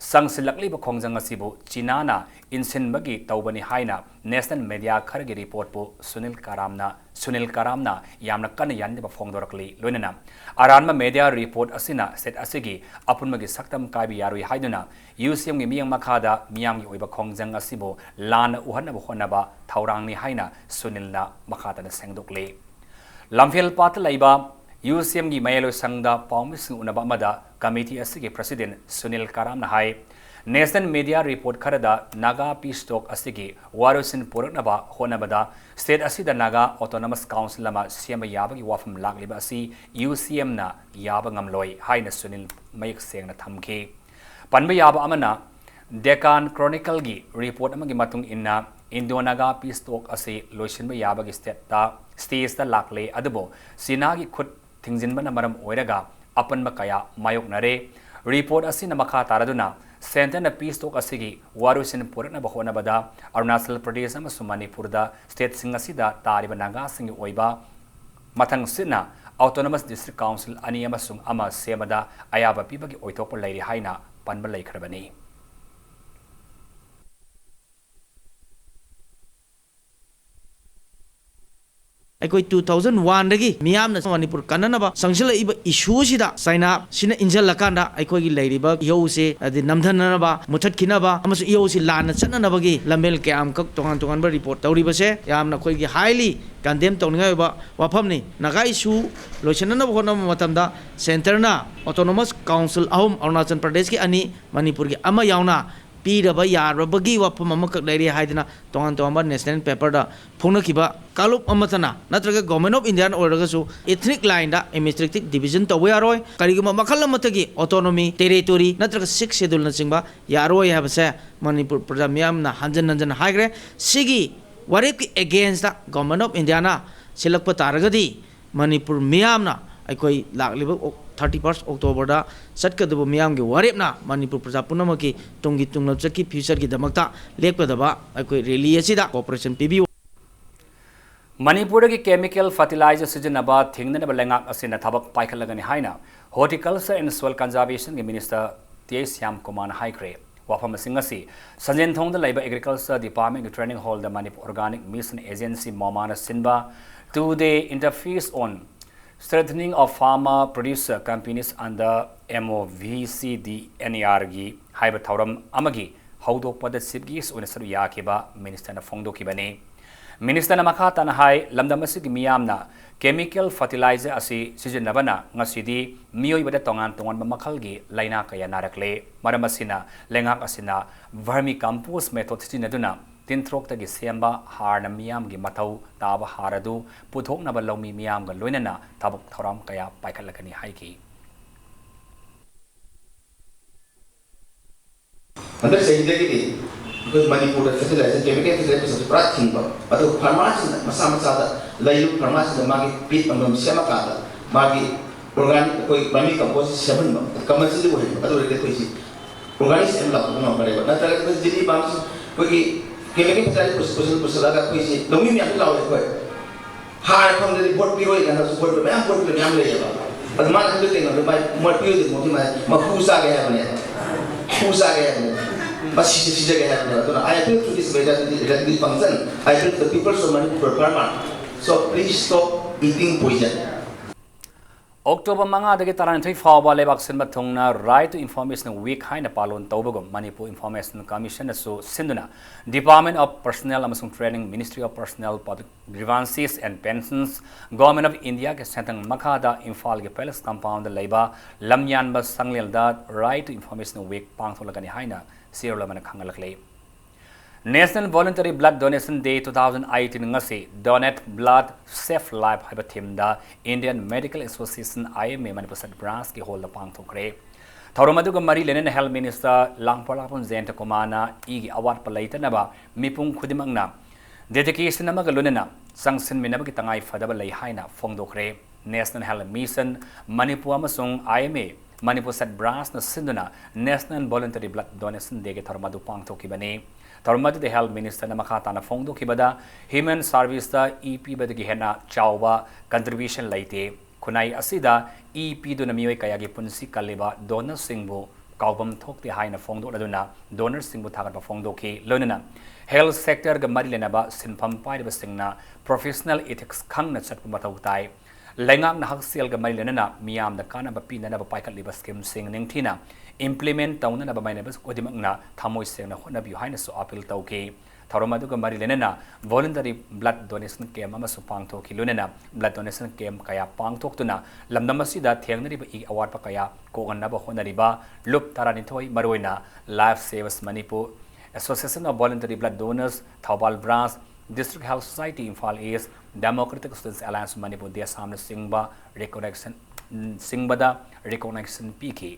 ꯆꯪꯁꯤꯜꯂꯛꯂꯤꯕ ꯈꯣꯡꯖꯪ ꯑꯁꯤꯕꯨ ꯆꯤꯅꯥꯅ ꯏꯟꯁꯤꯟꯕꯒꯤ ꯇꯧꯕꯅꯤ ꯍꯥꯏꯅ ꯅꯦꯁꯅꯦꯜ ꯃꯦꯗꯤꯌꯥ ꯈꯔꯒꯤ ꯔꯤꯄꯣꯔꯠꯄꯨ ꯁꯨꯅꯤꯜ ꯀꯔꯥꯝꯅ, ꯁꯨꯅꯤꯜ ꯀꯔꯥꯝꯅ ꯌꯥꯝꯅ ꯀꯟꯅ ꯌꯥꯅꯤꯡꯗꯕ ꯐꯣꯡꯗꯣꯔꯛꯂꯤ꯫ ꯂꯣꯏꯅꯅ ꯑꯔꯥꯟꯕ ꯃꯦꯗꯤꯌꯥ ꯔꯤꯄꯣꯔꯠ ꯑꯁꯤꯅ ꯁ꯭ꯇꯦꯠ ꯑꯁꯤꯒꯤ ꯑꯄꯨꯟꯕꯒꯤ ꯁꯛꯇꯝ ꯀꯥꯏꯕ ꯌꯥꯔꯣꯏ ꯍꯥꯏꯗꯨꯅ ꯌꯨ ꯁꯤ ꯑꯦꯝꯒꯤ ꯃꯤꯠꯌꯦꯡ ꯃꯈꯥꯗ ꯃꯤꯌꯥꯝꯒꯤ ꯑꯣꯏꯕ ꯈꯣꯡꯖꯪ ꯑꯁꯤꯕꯨ ꯂꯥꯟꯅ ꯎꯍꯟꯅꯕ ꯍꯣꯠꯅꯕ ꯊꯧꯔꯥꯡꯅꯤ ꯍꯥꯏꯅ ꯁꯨꯅꯤꯜꯅ ꯃꯈꯥ ꯇꯥꯅ ꯁꯦꯡꯗꯣꯛꯂꯤ꯫ ꯂꯝꯐꯦꯜ ꯄꯥꯠꯇ ꯂꯩꯕ ꯌꯨ ꯁꯤ ꯑꯦꯝꯒꯤ ꯃꯌꯥꯏꯂꯣꯏꯁꯪꯗ ꯄꯥꯎꯃꯤꯁꯤꯡ ꯎꯅꯕ ꯑꯃꯗ ꯀꯃꯤꯇꯤ ꯑꯁꯤꯒꯤ ꯄ꯭ꯔꯁꯤꯗꯦꯟ ꯁꯨꯅꯤꯜ ꯀꯔꯥꯝꯅ ꯍꯥꯏ, ꯅꯦꯁꯅꯦꯜ ꯃꯦꯗꯤꯌꯥ ꯔꯤꯄꯣꯔꯠ ꯈꯔꯗ ꯅꯥꯒꯥ ꯄꯤꯁ ꯇꯣꯛ ꯑꯁꯤꯒꯤ ꯋꯥꯔꯣꯏꯁꯤꯟ ꯄꯨꯔꯛꯅꯕ ꯍꯣꯠꯅꯕꯗ ꯁ꯭ꯇꯦꯠ ꯑꯁꯤꯗ ꯅꯥꯒꯥ ꯑꯣꯇꯣꯅꯣꯃꯁ ꯀꯥꯎꯟꯁꯤꯜ ꯑꯃ ꯁꯦꯝꯕ ꯌꯥꯕꯒꯤ ꯋꯥꯐꯝ ꯂꯥꯛꯂꯤꯕ ꯑꯁꯤ ꯌꯨ ꯁꯤ ꯑꯦꯝꯅ ꯌꯥꯕ ꯉꯝꯂꯣꯏ ꯍꯥꯏꯅ ꯁꯨꯅꯤꯜ ꯃꯌꯦꯛ ꯁꯦꯡꯅ ꯊꯝꯈꯤ꯫ ꯄꯟꯕ ꯌꯥꯕ ꯑꯃꯅ, ꯗꯦꯀꯥꯟ ꯀ꯭ꯔꯣꯅꯤꯀꯜꯒꯤ ꯔꯤꯄꯣꯔꯠ ꯑꯃꯒꯤ ꯃꯇꯨꯡ ꯏꯟꯅ, ꯏꯟꯗꯣ ꯅꯥꯒꯥ ꯄꯤꯁ ꯇꯣꯛ ꯑꯁꯤ ꯂꯣꯏꯁꯤꯟꯕ ꯌꯥꯕꯒꯤ ꯁ꯭ꯇꯦꯠꯇ, ꯁ꯭ꯇꯦꯖꯇ ꯂꯥꯛꯂꯦ, ꯑꯗꯨꯕꯨ ꯆꯤꯅꯥꯒꯤ ꯈꯨꯠ ꯊꯤꯡꯖꯤꯟꯕꯅ ꯃꯔꯝ ꯑꯣꯏꯔꯒ ꯑꯄꯟꯕ ꯀꯌꯥ ꯃꯥꯌꯣꯛꯅꯔꯦ꯫ ꯔꯤꯄꯣꯔꯠ ꯑꯁꯤꯅ ꯃꯈꯥ ꯇꯥꯔꯗꯨꯅ, ꯁꯦꯟꯇꯔꯅ ꯄꯤꯁ ꯇꯣꯛ ꯑꯁꯤꯒꯤ ꯋꯥꯔꯣꯏꯁꯤꯟ ꯄꯨꯔꯛꯅꯕ ꯍꯣꯠꯅꯕꯗ ꯑꯔꯨꯅꯥꯆꯜ ꯄ꯭ꯔꯗꯦꯁ ꯑꯃꯁꯨꯡ ꯃꯅꯤꯄꯨꯔꯗ ꯁ꯭ꯇꯦꯠꯁꯤꯡ ꯑꯁꯤꯗ ꯇꯥꯔꯤꯕ ꯅꯥꯒꯥꯁꯤꯡꯒꯤ ꯑꯣꯏꯕ ꯃꯊꯪꯁꯤꯠꯅ ꯑꯣꯇꯣꯅꯣꯃꯁ ꯗꯤꯁꯇ꯭ꯔꯤꯛ ꯀꯥꯎꯟꯁꯤꯜ ꯑꯅꯤ ꯑꯃꯁꯨꯡ ꯑꯃ ꯁꯦꯝꯕꯗ ꯑꯌꯥꯕ ꯄꯤꯕꯒꯤ ꯑꯣꯏꯊꯣꯛꯄ ꯂꯩꯔꯤ ꯍꯥꯏꯅ ꯄꯟꯕ ꯂꯩꯈ꯭ꯔꯕꯅꯤ꯫ ꯑꯩꯈꯣꯏ two thousand one ꯗꯒꯤ ꯃꯤꯌꯥꯝꯅ ꯃꯅꯤꯄꯨꯔ ꯀꯟꯅꯅꯕ ꯆꯪꯁꯤꯜꯂꯛꯏꯕ issue ꯁꯤꯗ ꯆꯩꯅꯥꯁꯤꯅ ꯏꯟꯁꯤꯜꯂꯀꯥꯟꯗ ꯑꯩꯈꯣꯏꯒꯤ ꯂꯩꯔꯤꯕ ꯏꯍꯧꯁꯦ, ꯍꯥꯏꯗꯤ, ꯅꯝꯊꯅꯅꯕ, ꯃꯨꯊꯠꯈꯤꯅꯕ ꯑꯃꯁꯨꯡ ꯏꯍꯧꯁꯤ ꯂꯥꯟꯅ ꯆꯠꯅꯅꯕꯒꯤ ꯂꯝꯕꯦꯜ ꯀꯌꯥ ꯑꯃꯈꯛ ꯇꯣꯉꯥꯟ ꯇꯣꯉꯥꯟꯕ report ꯇꯧꯔꯤꯕꯁꯦ ꯌꯥꯝꯅ ꯑꯩꯈꯣꯏꯒꯤ highly condemn ꯇꯧꯅꯤꯡꯉꯥꯏ ꯑꯣꯏꯕ ꯋꯥꯐꯝꯅꯤ꯫ ꯅꯥꯒꯥ issue ꯂꯣꯏꯁꯤꯟꯅꯅꯕ ꯍꯣꯠꯅꯕ ꯃꯇꯝꯗ centre ꯅ autonomous council ꯑꯍꯨꯝ, ꯑꯔꯨꯅꯥꯆꯜ ꯄ꯭ꯔꯗꯦꯁꯀꯤ ꯑꯅꯤ, ꯃꯅꯤꯄꯨꯔꯒꯤ ꯑꯃ ꯌꯥꯎꯅ ꯄꯤꯗꯕ ꯌꯥꯔꯕꯒꯤ ꯋꯥꯐꯝ ꯑꯃꯈꯛ ꯂꯩꯔꯤ ꯍꯥꯏꯗꯅ ꯇꯣꯉꯥꯟ ꯇꯣꯉꯥꯟꯕ national paper ꯗ ꯐꯣꯡꯅꯈꯤꯕ ꯀꯥꯡꯂꯨꯞ ꯑꯃꯠꯇꯅ ꯅꯠꯇ꯭ꯔꯒ Government of India ꯅ ꯑꯣꯏꯔꯒꯁꯨ ethnic line ꯗ administrative division ꯇꯧꯕ ꯌꯥꯔꯣꯏ꯫ ꯀꯔꯤꯒꯨꯝꯕ ꯃꯈꯜ ꯑꯃꯠꯇꯒꯤ autonomy territory ꯅꯠꯇ꯭ꯔꯒ Sixth Schedule ꯅꯆꯤꯡꯕ ꯌꯥꯔꯣꯏ ꯍꯥꯏꯕꯁꯦ ꯃꯅꯤꯄꯨꯔ ꯄ꯭ꯔꯖꯥ ꯃꯤꯌꯥꯝꯅ ꯍꯟꯖꯟ ꯍꯟꯖꯟ ꯍꯥꯏꯈ꯭ꯔꯦ꯫ ꯁꯤꯒꯤ ꯋꯥꯔꯦꯞꯀꯤ against ꯇ Government of India ꯅ ꯁꯤꯜꯂꯛꯄ ꯇꯥꯔꯒꯗꯤ ꯃꯅꯤꯄꯨꯔ ꯃꯤꯌꯥꯝꯅ ꯑꯩꯈꯣꯏ ꯂꯥꯛꯂꯤꯕ ꯑꯣꯛ-, thirty first October ꯗ ꯆꯠꯀꯗꯕ ꯃꯤꯌꯥꯝꯒꯤ ꯋꯥꯔꯦꯞꯅ ꯃꯅꯤꯄꯨꯔ ꯄ꯭ꯔꯖꯥ ꯄꯨꯝꯅꯃꯛꯀꯤ ꯇꯨꯡꯒꯤ ꯇꯨꯡꯂꯝꯆꯠꯀꯤ future ꯒꯤꯗꯃꯛꯇ ꯂꯦꯞꯀꯗꯕ ꯑꯩꯈꯣꯏ rally ꯑꯁꯤꯗ cooperation ꯄꯤꯕꯤꯌꯨ꯫ ꯃꯅꯤꯄꯨꯔꯗꯒꯤ chemical fertilizer ꯁꯤꯖꯤꯟꯅꯕ ꯊꯤꯡꯅꯅꯕ ꯂꯩꯉꯥꯛ ꯑꯁꯤꯅ ꯊꯕꯛ ꯄꯥꯏꯈꯠꯂꯒꯅꯤ ꯍꯥꯏꯅ Horticulture and Soil Conservation ꯒꯤ Minister ꯇꯤ ꯑꯩꯆ ꯁ꯭ꯌꯥꯝ ꯀꯨꯃꯥꯔꯅ ꯍꯥꯏꯈ꯭ꯔꯦ꯫ ꯋꯥꯐꯝꯁꯤꯡ ꯑꯁꯤ ꯁꯟꯖꯦꯟꯊꯣꯡꯗ ꯂꯩꯕ Agriculture Department ꯒꯤ training hall ꯗ Manipur Organic Mission Agency, ꯃꯣꯃꯥꯅ ꯁꯤꯟꯕ Two Day Interface on Strengthening of Farmer Producer Companies under M O V C D N A R ꯒꯤ ꯍꯥꯏꯕ ꯊꯧꯔꯝ ꯑꯃꯒꯤ ꯍꯧꯗꯣꯛꯄꯗ chief guest ꯑꯣꯏꯅ ꯁꯔꯨꯛ ꯌꯥꯈꯤꯕ minister ꯅ ꯐꯣꯡꯗꯣꯛꯈꯤꯕꯅꯤ꯫ Minister ꯅ ꯃꯈꯥ ꯇꯥꯅ ꯍꯥꯏ, ꯂꯝꯗꯝ ꯑꯁꯤꯒꯤ ꯃꯤꯌꯥꯝꯅ chemical fertilizer ꯑꯁꯤ ꯁꯤꯖꯤꯟꯅꯕꯅ ꯉꯁꯤꯗꯤ ꯃꯤꯑꯣꯏꯕꯗ ꯇꯣꯉꯥꯟ ꯇꯣꯉꯥꯟꯕ ꯃꯈꯜꯒꯤ ꯂꯥꯏꯅꯥ ꯀꯌꯥ ꯅꯥꯔꯛꯂꯦ꯫ ꯃꯔꯝ ꯑꯁꯤꯅ ꯂꯩꯉꯥꯛ ꯑꯁꯤꯅ vermicompost method ꯁꯤꯖꯤꯟꯅꯗꯨꯅ ꯇꯤꯟꯊ꯭ꯔꯣꯛꯇꯒꯤ ꯁꯦꯝꯕ ꯍꯥꯔꯅ ꯃꯤꯌꯥꯝꯒꯤ ꯃꯊꯧ ꯇꯥꯕ ꯍꯥꯔ ꯑꯗꯨ ꯄꯨꯊꯣꯛꯅꯕ ꯂꯧꯃꯤ ꯃꯤꯌꯥꯝꯒ ꯂꯣꯏꯅꯅ ꯊꯕꯛ ꯊꯧꯔꯝ ꯀꯌꯥ ꯄꯥꯏꯈꯠꯂꯒꯅꯤ ꯍꯥꯏꯈꯤ꯫ ꯍꯟꯗꯛ ꯆꯍꯤꯗꯒꯤꯗꯤ ꯑꯩꯈꯣꯏ ꯃꯅꯤꯄꯨꯔꯗ fertilizer, chemical fertilizer ꯄꯨꯁꯤꯜꯂꯛꯄꯁꯤ ꯄꯨꯔꯥ ꯊꯤꯡꯕ, ꯑꯗꯨꯒ farmer ꯁꯤꯡꯅ ꯃꯁꯥ ꯃꯁꯥꯗ ꯂꯩꯔꯤꯕ farmer ꯁꯤꯡꯗ ꯃꯥꯒꯤ pit ꯑꯃꯃꯝ ꯁꯦꯝꯃꯀꯥꯟꯗ ꯃꯥꯒꯤ organic, ꯑꯩꯈꯣꯏ vermicompost ꯁꯦꯝꯍꯟꯕ, compulsory ꯑꯣꯏꯍꯟꯕ, ꯑꯗꯨ ꯑꯣꯏꯔꯒꯗꯤ ꯑꯩꯈꯣꯏꯁꯤ organic ꯁꯦꯝꯕ ꯂꯥꯛꯄꯗꯨ ꯉꯝꯒꯅꯦꯕ꯫ ꯅꯠꯇ꯭ꯔꯒꯗꯤ ꯑꯩꯈꯣꯏ ꯖꯤꯔꯤ farm ꯁꯤꯡ ꯑꯩꯈꯣꯏꯒꯤ chemical fertilizer ꯄꯨꯁꯤꯜ-, ꯄꯨꯁꯤꯜ-, ꯄꯨꯁꯤꯜꯂꯒ ꯑꯩꯈꯣꯏꯁꯤ ꯂꯧꯃꯤ ꯃꯌꯥꯝꯁꯨ ꯂꯥꯎꯋꯦ ꯑꯩꯈꯣꯏ꯫ ꯍꯥꯔ ꯐꯪꯗ꯭ꯔꯗꯤ vote ꯄꯤꯔꯣꯏ ꯀꯥꯏꯅ ꯍꯧꯖꯤꯛ vote ꯃꯌꯥꯝ, vote ꯄꯤꯕ ꯃꯌꯥꯝ ꯂꯩꯌꯦꯕ꯫ ꯑꯗꯨ ꯃꯥꯅ ꯈꯟꯕ ꯀꯩꯅꯣꯗ ꯃꯥꯏ ꯃꯣꯏ ꯄꯤꯔꯣꯏꯗꯣꯏ ꯃꯣꯏꯒꯤ ꯃꯥꯏ ꯃꯍꯨ ꯆꯥꯒꯦ ꯍꯥꯏꯕꯅꯦ꯫ ꯍꯨ ꯆꯥꯒꯦ ꯍꯥꯏꯕꯅꯦ꯫ ꯃꯁꯤꯁꯦ ꯁꯤꯖꯒꯦ ꯍꯥꯏꯕꯅꯦ꯫ ꯑꯗꯨꯅ I appeal to this media, this function, I appeal to the people of Manipur farmer. So please stop eating poison. October ꯃꯉꯥꯗꯒꯤ ꯇꯔꯥꯅꯤꯊꯣꯏ ꯐꯥꯎꯕ ꯂꯩꯕꯥꯛ ꯁꯤꯟꯕ ꯊꯨꯡꯅ Right to Information Week ꯍꯥꯏꯅ ꯄꯥꯂꯣꯟ ꯇꯧꯕꯒꯨꯝ, ꯃꯅꯤꯄꯨꯔ ꯏꯟꯐꯣꯔꯃꯦꯁꯟ ꯀꯃꯤꯁꯟꯅꯁꯨ ꯁꯤꯟꯗꯨꯅ Department of Personnel ꯑꯃꯁꯨꯡ Training, Ministry of Personnel, Public Grievances and Pensions, Government of Indiaꯒꯤ ꯁꯦꯟꯊꯪ ꯃꯈꯥꯗ ꯏꯝꯐꯥꯜꯒꯤ ꯄꯦꯂꯦꯁ ꯀꯝꯄꯥꯎꯟꯗ ꯂꯩꯕ ꯂꯝꯌꯥꯟꯕ ꯁꯪꯂꯦꯜꯗ Right to Information Week ꯄꯥꯡꯊꯣꯛꯂꯒꯅꯤ ꯍꯥꯏꯅ ꯁꯤꯔꯣꯜ ꯑꯃꯅ ꯈꯪꯍꯜꯂꯛꯂꯤ꯫ National Voluntary Blood Donation Day two thousand eighteen ꯉꯁꯤ Donate Blood, Save Life ꯍꯥꯏꯕ ꯊꯤꯝꯗ Indian Medical Association, I M A, Manipur sub ꯕ꯭ꯔꯥꯟꯁꯀꯤ ꯍꯣꯜꯗ ꯄꯥꯡꯊꯣꯛꯈ꯭ꯔꯦ꯫ ꯊꯧꯔꯝ ꯑꯗꯨꯒ ꯃꯔꯤ ꯂꯩꯅꯅ ꯍꯦꯜꯊ ꯃꯤꯅꯤꯁꯇꯔ ꯂꯥꯡꯄꯥꯂꯥꯛꯄꯝ ꯖꯌꯟꯇꯀꯨꯃꯥꯔꯅ ꯏꯒꯤ ꯑꯋꯥꯠꯄ ꯂꯩꯇꯅꯕ ꯃꯤꯄꯨꯝ ꯈꯨꯗꯤꯡꯃꯛꯅ ꯗꯦꯗꯤꯀꯦꯁꯟ ꯑꯃꯒ ꯂꯣꯏꯅꯅ ꯆꯪꯁꯤꯟꯃꯤꯟꯅꯕꯒꯤ ꯇꯉꯥꯏ ꯐꯗꯕ ꯂꯩ ꯍꯥꯏꯅ ꯐꯣꯡꯗꯣꯛꯈ꯭ꯔꯦ꯫ National Health Mission, ꯃꯅꯤꯄꯨꯔ ꯑꯃꯁꯨꯡ I M A, Manipur sub ꯕ꯭ꯔꯥꯟꯁꯅ ꯁꯤꯟꯗꯨꯅ National Voluntary Blood Donation Dayꯒꯤ ꯊꯧꯔꯝ ꯑꯗꯨ ꯄꯥꯡꯊꯣꯛꯈꯤꯕꯅꯤ꯫ ꯊꯧꯔꯝ ꯑꯗꯨꯗ ꯍꯦꯜꯊ ꯃꯤꯅꯤꯁꯇꯔꯅ ꯃꯈꯥ ꯇꯥꯅ ꯐꯣꯡꯗꯣꯛꯈꯤꯕꯗ, ꯍ꯭ꯌꯨꯃꯦꯟ ꯁꯥꯔꯚꯤꯁꯇ ꯏ ꯄꯤꯕꯗꯒꯤ ꯍꯦꯟꯅ ꯆꯥꯎꯕ ꯀꯟꯇ꯭ꯔꯤꯕ꯭ꯌꯨꯁꯟ ꯂꯩꯇꯦ꯫ ꯈꯨꯟꯅꯥꯏ ꯑꯁꯤꯗ ꯏ ꯄꯤꯗꯨꯅ ꯃꯤꯑꯣꯏ ꯀꯌꯥꯒꯤ ꯄꯨꯟꯁꯤ ꯀꯜꯂꯤꯕ ꯗꯣꯅꯔꯁꯤꯡꯕꯨ ꯀꯥꯎꯐꯝ ꯊꯣꯛꯇꯦ ꯍꯥꯏꯅ ꯐꯣꯡꯗꯣꯛꯂꯗꯨꯅ ꯗꯣꯅꯔꯁꯤꯡꯕꯨ ꯊꯥꯒꯠꯄ ꯐꯣꯡꯗꯣꯛꯈꯤ꯫ ꯂꯣꯏꯅꯅ ꯍꯦꯜꯊ ꯁꯦꯛꯇꯔꯒ ꯃꯔꯤ ꯂꯩꯅꯕ ꯁꯤꯟꯐꯝ ꯄꯥꯏꯔꯤꯕꯁꯤꯡꯅ ꯄ꯭ꯔꯣꯐꯦꯁꯅꯦꯜ ꯏꯊꯤꯛꯁ ꯈꯪꯅ ꯆꯠꯄ ꯃꯊꯧ ꯇꯥꯏ꯫ ꯂꯩꯉꯥꯛꯅ ꯍꯛꯁꯦꯜꯒ ꯃꯔꯤ ꯂꯩꯅꯅ ꯃꯤꯌꯥꯝꯗ ꯀꯥꯟꯅꯕ ꯄꯤꯅꯅꯕ ꯄꯥꯏꯈꯠꯂꯤꯕ ꯁ꯭ꯀꯤꯝꯁꯤꯡ ꯅꯤꯡꯊꯤꯅ ꯏꯝꯄ꯭ꯂꯤꯃꯦꯟ ꯇꯧꯅꯅꯕ ꯃꯥꯏꯅꯕ ꯈꯨꯗꯤꯡꯃꯛꯅ ꯊꯃꯣꯏ ꯁꯦꯡꯅ ꯍꯣꯠꯅꯕꯤꯌꯨ ꯍꯥꯏꯅꯁꯨ ꯑꯄꯤꯜ ꯇꯧꯈꯤ꯫ ꯊꯧꯔꯝ ꯑꯗꯨꯒ ꯃꯔꯤ ꯂꯩꯅꯅ voluntary blood donation camp ꯑꯃꯁꯨ ꯄꯥꯡꯊꯣꯛꯈꯤ꯫ ꯂꯣꯏꯅꯅ blood donation camp ꯀꯌꯥ ꯄꯥꯡꯊꯣꯛꯇꯨꯅ ꯂꯝꯗꯝ ꯑꯁꯤꯗ ꯊꯦꯡꯅꯔꯤꯕ ꯏ ꯑꯋꯥꯠꯄ ꯀꯌꯥ ꯀꯣꯛꯍꯟꯅꯕ ꯍꯣꯠꯅꯔꯤꯕ ꯂꯨꯞ ꯇꯔꯥꯅꯤꯊꯣꯏ, ꯃꯔꯨꯑꯣꯏꯅ Life Savers Manipur, Association of Voluntary Blood Donors, Thoubal branch, District Health Society, Imphal East, Democratic Students Alliance Manipur, ꯗꯦꯁꯥꯝꯅꯆꯤꯡꯕ ꯔꯤꯀꯣꯛꯅꯦꯁꯟ ꯆꯤꯡꯕꯗ ꯔꯤꯀꯣꯛꯅꯦꯁꯟ ꯄꯤꯈꯤ꯫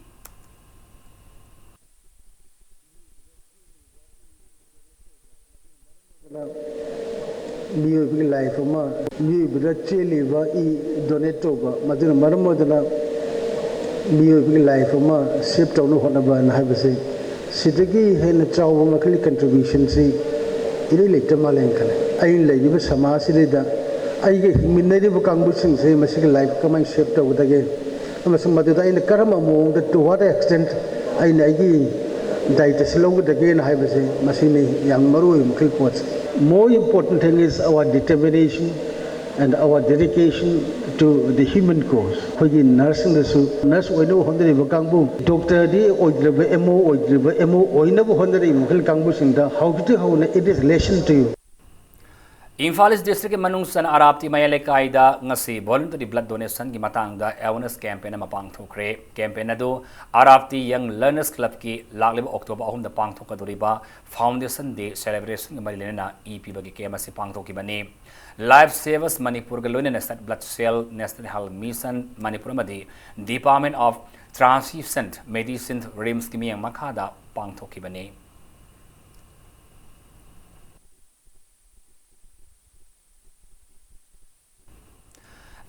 ꯃꯤꯑꯣꯏꯕꯒꯤ ꯂꯥꯏꯐ ꯑꯃ, ꯃꯤꯑꯣꯏꯕꯗ ꯆꯦꯜꯂꯤꯕ ꯏ ꯗꯣꯅꯦꯠ ꯇꯧꯕ, ꯃꯗꯨꯅ ꯃꯔꯝ ꯑꯣꯏꯗꯨꯅ ꯃꯤꯑꯣꯏꯕꯒꯤ ꯂꯥꯏꯐ ꯑꯃ ꯁꯦꯞ ꯇꯧꯅꯕ ꯍꯣꯠꯅꯕꯅ ꯍꯥꯏꯕꯁꯦ, ꯁꯤꯗꯒꯤ ꯍꯦꯟꯅ ꯆꯥꯎꯕ ꯃꯈꯜꯒꯤ ꯀꯟꯇ꯭ꯔꯤꯕ꯭ꯌꯨꯁꯟꯁꯤ ꯏꯔꯩ ꯂꯩꯇ ꯃꯥꯜꯂꯦꯅ ꯈꯜꯂꯦ꯫ ꯑꯩꯅ ꯂꯩꯔꯤꯕ ꯁꯃꯥꯖꯁꯤꯗꯩꯗ ꯑꯩꯒ ꯍꯤꯡꯃꯤꯟꯅꯔꯤꯕ ꯀꯥꯡꯕꯨꯁꯤꯡꯁꯦ ꯃꯁꯤꯒꯤ ꯂꯥꯏꯐ ꯀꯃꯥꯏꯅ ꯁꯦꯞ ꯇꯧꯒꯗꯒꯦ ꯑꯃꯁꯨꯡ ꯃꯗꯨꯗ ꯑꯩꯅ ꯀꯔꯝꯕ ꯃꯑꯣꯡꯗ, to what extent ꯑꯩꯅ ꯑꯩꯒꯤ ꯗꯥꯏꯇꯁꯤ ꯂꯧꯒꯗꯒꯦꯅ ꯍꯥꯏꯕꯁꯦ, ꯃꯁꯤꯅꯤ ꯌꯥꯝ ꯃꯔꯨ ꯑꯣꯏꯕ ꯃꯈꯜꯒꯤ ꯄꯣꯠꯁꯦ꯫ More important thing is our determination And our dedication to the human cause. ꯑꯩꯈꯣꯏꯒꯤ ꯅꯔꯁꯁꯤꯡꯗꯁꯨ, ꯅꯔꯁ ꯑꯣꯏꯅꯕ ꯍꯣꯠꯅꯔꯤꯕ ꯀꯥꯡꯕꯨ, ꯗꯣꯛꯇꯔꯗꯤ ꯑꯣꯏꯗ꯭ꯔꯤꯕ, ꯑꯦꯝ ꯑꯣ ꯑꯣꯏꯗ꯭ꯔꯤꯕ, ꯑꯦꯝ ꯑꯣ ꯑꯣꯏꯅꯕ ꯍꯣꯠꯅꯔꯤꯕ ꯃꯈꯜ ꯀꯥꯡꯕꯨꯁꯤꯡꯗ ꯍꯧꯖꯤꯛꯇꯤ ꯍꯧꯅ it is lesson to you. Imphal ꯏꯁ ꯗꯤꯁꯇ꯭ꯔꯤꯛꯀꯤ ꯃꯅꯨꯡ ꯆꯟꯅ ꯑꯔꯥꯞꯇꯤ ꯃꯌꯥꯏ ꯂꯩꯀꯥꯏꯗ ꯉꯁꯤ voluntary blood donationꯒꯤ ꯃꯇꯥꯡꯗ awareness campaignꯑꯃ ꯄꯥꯡꯊꯣꯛꯈ꯭ꯔꯦ꯫ Campaign ꯑꯗꯨ ꯑꯔꯥꯞꯇꯤ Young Learners Clubꯀꯤ ꯂꯥꯛꯂꯤꯕ October ꯑꯍꯨꯝꯗ ꯄꯥꯡꯊꯣꯛꯀꯗꯧꯔꯤꯕ Foundation Day celebrationꯒ ꯃꯔꯤ ꯂꯩꯅꯅ ꯏ ꯄꯤꯕꯒꯤ camp ꯑꯁꯤ ꯄꯥꯡꯊꯣꯛꯈꯤꯕꯅꯤ꯫ Life Savers Manipurꯒ ꯂꯣꯏꯅꯅ Blood Cell, National Health Mission Manipur ꯑꯃꯗꯤ Department of Transfusion Medicine, RIMSꯀꯤ ꯃꯤꯠꯌꯦꯡ ꯃꯈꯥꯗ ꯄꯥꯡꯊꯣꯛꯈꯤꯕꯅꯤ꯫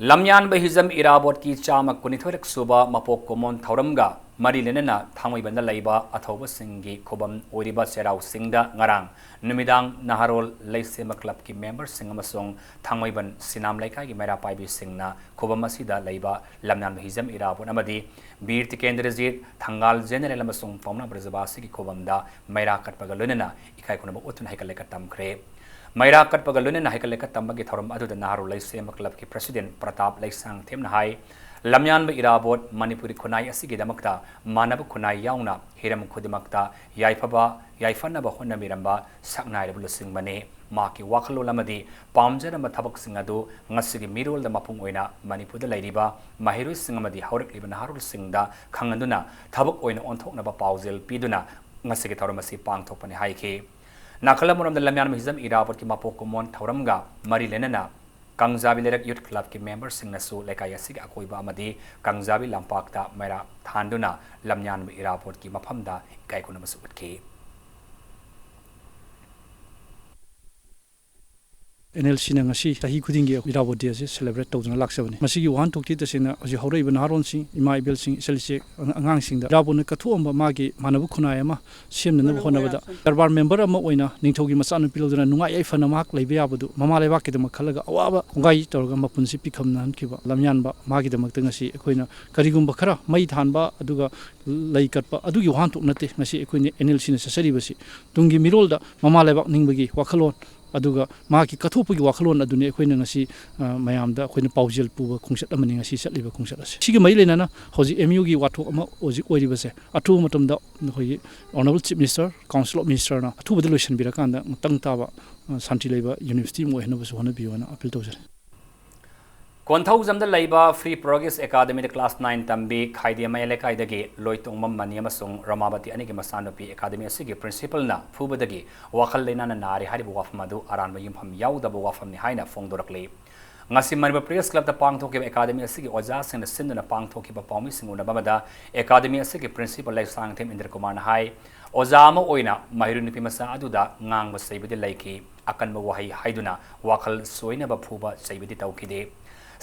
ꯂꯝꯌꯥꯟꯕ ꯍꯤꯖꯝ ꯏꯔꯥꯕꯣꯠꯀꯤ ꯆꯥꯝꯃ ꯀꯨꯟꯅꯤꯊꯣꯏꯔꯛ ꯁꯨꯕ ꯃꯄꯣꯛ ꯀꯨꯝꯑꯣꯟ ꯊꯧꯔꯝꯒ ꯃꯔꯤ ꯂꯩꯅꯅ ꯊꯥꯡꯃꯩꯕꯟꯗ ꯂꯩꯕ ꯑꯊꯧꯕꯁꯤꯡꯒꯤ ꯈꯨꯕꯝ ꯑꯣꯏꯔꯤꯕ ꯆꯩꯔꯥꯎ ꯆꯤꯡꯗ ꯉꯔꯥꯡ ꯅꯨꯃꯤꯗꯥꯡ ꯅꯍꯥꯔꯣꯜ ꯂꯩꯁꯦꯝꯕ clubꯀꯤ memberꯁꯤꯡ ꯑꯃꯁꯨꯡ ꯊꯥꯡꯃꯩꯕꯟ ꯁꯤꯅꯥꯝ ꯂꯩꯀꯥꯏꯒꯤ ꯃꯩꯔꯥ ꯄꯥꯏꯕꯤꯁꯤꯡꯅ ꯈꯨꯕꯝ ꯑꯁꯤꯗ ꯂꯩꯕ ꯂꯝꯌꯥꯟꯕ ꯍꯤꯖꯝ ꯏꯔꯥꯕꯣꯠ ꯑꯃꯗꯤ ꯕꯤꯔ ꯇꯤꯀꯦꯟꯗ꯭ꯔꯖꯤꯠ, ꯊꯪꯒꯥꯜ ꯖꯦꯅꯔꯦꯜ ꯑꯃꯁꯨꯡ ꯄꯥꯎꯅꯥ ꯕ꯭ꯔꯖꯕꯥꯁꯤꯒꯤ ꯈꯨꯕꯝꯗ ꯃꯩꯔꯥ ꯀꯠꯄꯒ ꯂꯣꯏꯅꯅ ꯏꯀꯥꯏ ꯈꯨꯝꯅꯕ ꯎꯠꯇꯨꯅ ꯍꯩꯀꯠ ꯂꯩꯀꯠ ꯇꯝꯈ꯭ꯔꯦ꯫ ꯃꯩꯔꯥ ꯀꯠꯄꯒ ꯂꯣꯏꯅꯅ ꯍꯩꯀꯠ ꯂꯩꯀꯠ ꯇꯝꯕꯒꯤ ꯊꯧꯔꯝ ꯑꯗꯨꯗ ꯅꯍꯥꯔꯣꯜ ꯂꯩꯁꯦꯝꯕ clubꯀꯤ president ꯄ꯭ꯔꯇꯥꯞ ꯂꯩꯁꯥꯡꯊꯦꯝꯅ ꯍꯥꯏ, ꯂꯝꯌꯥꯟꯕ ꯏꯔꯥꯕꯣꯠ ꯃꯅꯤꯄꯨꯔꯤ ꯈꯨꯟꯅꯥꯏ ꯑꯁꯤꯒꯤꯗꯃꯛꯇ ꯃꯥꯟꯅꯕ ꯈꯨꯟꯅꯥꯏ ꯌꯥꯎꯅ ꯍꯤꯔꯝ ꯈꯨꯗꯤꯡꯃꯛꯇ ꯌꯥꯏꯐꯕ, ꯌꯥꯏꯐꯅꯕ ꯍꯣꯠꯅꯕꯤꯔꯝꯕ ꯁꯛꯅꯥꯏꯔꯕ ꯂꯨꯆꯤꯡꯕꯅꯤ꯫ ꯃꯍꯥꯛꯀꯤ ꯋꯥꯈꯜꯂꯣꯟ ꯑꯃꯗꯤ ꯄꯥꯝꯖꯔꯝꯕ ꯊꯕꯛꯁꯤꯡ ꯑꯗꯨ ꯉꯁꯤꯒꯤ ꯃꯤꯔꯣꯜꯗ ꯃꯄꯨꯡ ꯑꯣꯏꯅ ꯃꯅꯤꯄꯨꯔꯗ ꯂꯩꯔꯤꯕ ꯃꯍꯩꯔꯣꯏꯁꯤꯡ ꯑꯃꯗꯤ ꯍꯧꯔꯛꯂꯤꯕ ꯅꯍꯥꯔꯣꯜꯁꯤꯡꯗ ꯈꯪꯍꯟꯗꯨꯅ ꯊꯕꯛ ꯑꯣꯏꯅ ꯑꯣꯟꯊꯣꯛꯅꯕ ꯄꯥꯎꯖꯦꯜ ꯄꯤꯗꯨꯅ ꯉꯁꯤꯒꯤ ꯊꯧꯔꯝ ꯑꯁꯤ ꯄꯥꯡꯊꯣꯛꯄꯅꯤ ꯍꯥꯏꯈꯤ꯫ ꯅꯥꯀꯜ ꯑꯃꯔꯣꯝꯗ ꯂꯝꯌꯥꯟꯕ ꯍꯤꯖꯝ ꯏꯔꯥꯕꯣꯠꯀꯤ ꯃꯄꯣꯛ ꯀꯨꯝꯑꯣꯟ ꯊꯧꯔꯝꯒ ꯃꯔꯤ ꯂꯩꯅꯅ ꯀꯥꯡꯖꯥꯕꯤ ꯂꯩꯔꯛ youth clubꯀꯤ memberꯁꯤꯡꯅꯁꯨ ꯂꯩꯀꯥꯏ ꯑꯁꯤꯒꯤ ꯑꯀꯣꯏꯕ ꯑꯃꯗꯤ ꯀꯥꯡꯖꯥꯕꯤ ꯂꯝꯄꯥꯛꯇ ꯃꯩꯔꯥ ꯊꯥꯟꯗꯨꯅ ꯂꯝꯌꯥꯟꯕ ꯏꯔꯥꯕꯣꯠꯀꯤ ꯃꯐꯝꯗ ꯏꯀꯥꯏ ꯈꯨꯝꯅꯕꯁꯨ ꯎꯠꯈꯤ꯫ NLCꯅ ꯉꯁꯤ ꯆꯍꯤ ꯈꯨꯗꯤꯡꯒꯤ ꯏꯔꯥꯕꯣꯠ day ꯑꯁꯤ celebrate ꯇꯧꯗꯨꯅ ꯂꯥꯛꯆꯕꯅꯤ꯫ ꯃꯁꯤꯒꯤ ꯋꯥꯍꯟꯊꯣꯛꯇꯤ ꯇꯁꯦꯡꯅ ꯍꯧꯖꯤꯛ ꯍꯧꯔꯛꯏꯕ ꯅꯍꯥꯔꯣꯟꯁꯤꯡ, ꯏꯃꯥ ꯏꯕꯦꯜꯁꯤꯡ, ꯏꯆꯜ ꯏꯆꯦ ꯑꯉꯥꯡꯁꯤꯡꯗ ꯏꯔꯥꯕꯣꯠꯅ ꯀꯠꯊꯣꯛꯑꯝꯕ ꯃꯥꯒꯤ ꯃꯥꯟꯅꯕ ꯈꯨꯟꯅꯥꯏ ꯑꯃ ꯁꯦꯝꯅꯅꯕ ꯍꯣꯠꯅꯕꯗ ꯀꯔꯕꯥꯔ member ꯑꯃ ꯑꯣꯏꯅ ꯅꯤꯡꯊꯧꯒꯤ ꯃꯆꯥꯅꯨꯄꯤ ꯂꯧꯗꯨꯅ ꯅꯨꯡꯉꯥꯏ ꯌꯥꯏꯐꯅ ꯃꯍꯥꯛ ꯂꯩꯕ ꯌꯥꯕꯗꯨ ꯃꯃꯥ ꯂꯩꯕꯥꯛꯀꯤꯗꯃꯛ ꯈꯜꯂꯒ ꯑꯋꯥꯕ ꯀꯣꯡꯒꯥꯏ ꯇꯧꯔꯒ ꯃꯄꯨꯟꯁꯤ ꯄꯤꯈꯝꯅꯍꯟꯈꯤꯕ ꯂꯝꯌꯥꯟꯕ ꯃꯥꯒꯤꯗꯃꯛꯇ ꯉꯁꯤ ꯑꯩꯈꯣꯏꯅ ꯀꯔꯤꯒꯨꯝꯕ ꯈꯔ ꯃꯩ ꯊꯥꯟꯕ ꯑꯗꯨꯒ ꯂꯩ ꯀꯠꯄ ꯑꯗꯨꯒꯤ ꯋꯥꯍꯟꯊꯣꯛ ꯅꯠꯇꯦ꯫ ꯉꯁꯤ ꯑꯩꯈꯣꯏꯅ NLCꯅ ꯆꯠꯆꯔꯤꯕꯁꯤ ꯇꯨꯡꯒꯤ ꯃꯤꯔꯣꯜꯗ ꯃꯃꯥ ꯂꯩꯕꯥꯛ ꯅꯤꯡꯕꯒꯤ ꯋꯥꯈꯜꯂꯣꯟ ꯑꯗꯨꯒ ꯃꯍꯥꯛꯀꯤ ꯀꯠꯊꯣꯛꯄꯒꯤ ꯋꯥꯈꯜꯂꯣꯟ ꯑꯗꯨꯅꯤ ꯑꯩꯈꯣꯏꯅ ꯉꯁꯤ, ꯑ, ꯃꯌꯥꯝꯗ ꯑꯩꯈꯣꯏꯅ ꯄꯥꯎꯖꯦꯜ ꯄꯨꯕ ꯈꯣꯡꯆꯠ ꯑꯃꯅꯤ ꯉꯁꯤ ꯆꯠꯂꯤꯕ ꯈꯣꯡꯆꯠ ꯑꯁꯤ꯫ ꯁꯤꯒ ꯃꯔꯤ ꯂꯩꯅꯅ ꯍꯧꯖꯤꯛ ꯑꯦꯝ ꯌꯨꯒꯤ ꯋꯥꯊꯣꯛ ꯑꯃ ꯍꯧꯖꯤꯛ ꯑꯣꯏꯔꯤꯕꯁꯦ, ꯑꯊꯨꯕ ꯃꯇꯝꯗ ꯑꯩꯈꯣꯏꯒꯤ Honourable Chief Minister, Council of Minister ꯅ ꯑꯊꯨꯕꯗ ꯂꯣꯏꯁꯤꯟꯕꯤꯔꯀꯥꯟꯗ ꯃꯇꯪ ꯇꯥꯕ, ꯑ, ꯁꯥꯟꯇꯤ ꯂꯩꯕ university ꯑꯃ ꯑꯣꯏꯍꯟꯅꯕꯁꯨ ꯍꯣꯠꯅꯕꯤꯌꯨ ꯍꯥꯏꯅ appeal ꯇꯧꯖꯔꯤ꯫ ꯀꯣꯟꯊꯧꯖꯝꯗ ꯂꯩꯕ Free Progress Academy ꯗ class nine ꯇꯝꯕꯤ ꯈꯥꯏꯗꯦꯝꯃꯌꯥ ꯂꯩꯀꯥꯏꯗꯒꯤ ꯂꯣꯏꯇꯣꯡꯕꯝ ꯃꯅꯤ ꯑꯃꯁꯨꯡ ꯔꯃꯥꯕꯇꯤ ꯑꯅꯤꯒꯤ ꯃꯆꯥꯅꯨꯄꯤ academy ꯑꯁꯤꯒꯤ principal ꯅ ꯐꯨꯕꯗꯒꯤ ꯋꯥꯈꯜ ꯂꯩꯅꯥꯅ ꯅꯥꯔꯦ ꯍꯥꯏꯔꯤꯕ ꯋꯥꯐꯝ ꯑꯗꯨ ꯑꯔꯥꯟꯕ ꯌꯨꯝꯐꯝ ꯌꯥꯎꯗꯕ ꯋꯥꯐꯝꯅꯤ ꯍꯥꯏꯅ ꯐꯣꯡꯗꯣꯔꯛꯂꯤ꯫ ꯉꯁꯤ ꯃꯅꯤꯄꯨꯔ Press Club ꯇ ꯄꯥꯡꯊꯣꯛꯈꯤꯕ academy ꯑꯁꯤꯒꯤ ꯑꯣꯖꯥꯁꯤꯡꯅ ꯁꯤꯟꯗꯨꯅ ꯄꯥꯡꯊꯣꯛꯈꯤꯕ ꯄꯥꯎꯃꯤꯁꯤꯡ ꯎꯅꯕ ꯑꯃꯗ academy ꯑꯁꯤꯒꯤ principal ꯂꯩꯁꯥꯡꯊꯦꯝ ꯏꯟꯗ꯭ꯔꯀꯨꯃꯥꯔꯅ ꯍꯥꯏ, ꯑꯣꯖꯥ ꯑꯃ ꯑꯣꯏꯅ ꯃꯍꯩꯔꯣꯏ ꯅꯨꯄꯤ ꯃꯆꯥ ꯑꯗꯨꯗ ꯉꯥꯡꯕ ꯆꯩꯕꯗꯤ ꯂꯩꯈꯤ, ꯑꯀꯟꯕ ꯋꯥꯍꯩ ꯍꯥꯏꯗꯨꯅ ꯋꯥꯈꯜ ꯁꯣꯏꯅꯕ ꯐꯨꯕ ꯆꯩꯕꯗꯤ ꯇꯧꯈꯤꯗꯦ꯫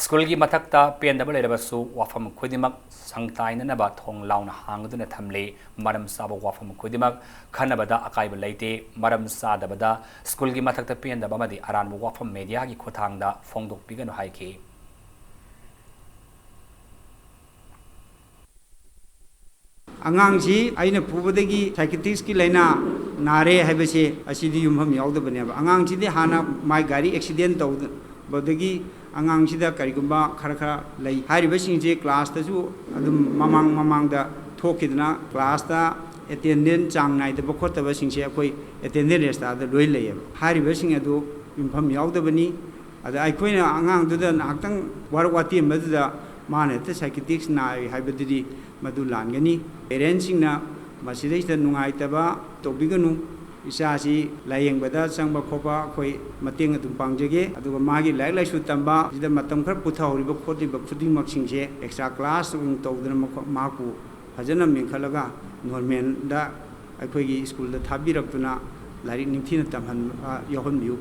ꯁ꯭ꯀꯨꯜꯒꯤ ꯃꯊꯛꯇ ꯄꯦꯟꯗꯕ ꯂꯩꯔꯕꯁꯨ ꯋꯥꯐꯝ ꯈꯨꯗꯤꯡꯃꯛ ꯁꯪꯇꯥꯏꯅꯅꯕ ꯊꯣꯡ ꯂꯥꯎꯅ ꯍꯥꯡꯗꯨꯅ ꯊꯝꯂꯤ꯫ ꯃꯔꯝ ꯆꯥꯕ ꯋꯥꯐꯝ ꯈꯨꯗꯤꯡꯃꯛ ꯈꯟꯅꯕꯗ ꯑꯀꯥꯏꯕ ꯂꯩꯇꯦ꯫ ꯃꯔꯝ ꯆꯥꯗꯕꯗ ꯁ꯭ꯀꯨꯜꯒꯤ ꯃꯊꯛꯇ ꯄꯦꯟꯗꯕ ꯑꯃꯗꯤ ꯑꯔꯥꯟꯕ ꯋꯥꯐꯝ media ꯒꯤ ꯈꯨꯠꯊꯥꯡꯗ ꯐꯣꯡꯗꯣꯛꯄꯤꯒꯅꯨ ꯍꯥꯏꯈꯤ꯫ ꯑꯉꯥꯡꯁꯤ ꯑꯩꯅ ꯄꯨꯕꯗꯒꯤ psychiatric ꯀꯤ ꯂꯥꯏꯅꯥ ꯅꯥꯔꯦ ꯍꯥꯏꯕꯁꯦ ꯑꯁꯤꯗꯤ ꯌꯨꯝꯐꯝ ꯌꯥꯎꯗꯕꯅꯦꯕ꯫ ꯑꯉꯥꯡꯁꯤꯗꯤ ꯍꯥꯟꯅ ꯃꯥꯏ ꯒꯥꯔꯤ accident ꯇꯧꯕꯗꯒꯤ ꯑꯉꯥꯡꯁꯤꯗ ꯀꯔꯤꯒꯨꯝꯕ ꯈꯔ ꯈꯔ ꯂꯩ꯫ ꯍꯥꯏꯔꯤꯕꯁꯤꯡꯁꯦ class ꯇꯁꯨ ꯑꯗꯨꯝ ꯃꯃꯥꯡ ꯃꯃꯥꯡꯗ ꯊꯣꯛꯈꯤꯗꯅ class ꯇ attendance ꯆꯥꯡ ꯅꯥꯏꯗꯕ ꯈꯣꯠꯇꯕꯁꯤꯡꯁꯦ ꯑꯩꯈꯣꯏ attendance register ꯗ ꯂꯣꯏ ꯂꯩꯌꯦꯕ꯫ ꯍꯥꯏꯔꯤꯕꯁꯤꯡ ꯑꯗꯨ ꯌꯨꯝꯐꯝ ꯌꯥꯎꯗꯕꯅꯤ꯫ ꯑꯗ ꯑꯩꯈꯣꯏꯅ ꯑꯉꯥꯡꯗꯨꯗ ꯉꯥꯏꯍꯥꯛꯇꯪ ꯋꯥꯔꯛ ꯋꯥꯇꯦꯝꯕꯗꯨꯗ ꯃꯥꯅ ꯍꯦꯛꯇ psychiatric ꯅꯥꯏ ꯍꯥꯏꯕꯗꯨꯗꯤ ꯃꯗꯨ ꯂꯥꯟꯒꯅꯤ꯫ Parent ꯁꯤꯡꯅ ꯃꯁꯤꯗꯩꯁꯤꯗ ꯅꯨꯡꯉꯥꯏꯇꯕ ꯇꯧꯕꯤꯒꯅꯨ꯫ ꯏꯆꯥꯁꯤ ꯂꯥꯌꯦꯡꯕꯗ ꯆꯪꯕ ꯈꯣꯠꯄ ꯑꯩꯈꯣꯏ ꯃꯇꯦꯡ ꯑꯗꯨꯝ ꯄꯥꯡꯖꯒꯦ꯫ ꯑꯗꯨꯒ ꯃꯥꯒꯤ ꯂꯥꯏꯔꯤꯛ ꯂꯥꯏꯁꯨ ꯇꯝꯕ ꯁꯤꯗ ꯃꯇꯝ ꯈꯔ ꯄꯨꯊꯍꯧꯔꯤꯕ ꯈꯣꯠꯂꯤꯕ ꯈꯨꯗꯤꯡꯃꯛꯁꯤꯡꯁꯦ extra class ꯑꯣꯏꯅ ꯇꯧꯗꯅ ꯃꯈꯣ-, ꯃꯍꯥꯛꯄꯨ ꯐꯖꯅ ꯃꯦꯟꯈꯠꯂꯒ normal ꯗ ꯑꯩꯈꯣꯏꯒꯤ ꯁ꯭ꯀꯨꯜꯗ ꯊꯥꯕꯤꯔꯛꯇꯨꯅ ꯂꯥꯏꯔꯤꯛ ꯅꯤꯡꯊꯤꯅ ꯇꯝꯍꯟꯕ ꯌꯥꯎꯍꯟꯕꯤꯌꯨ꯫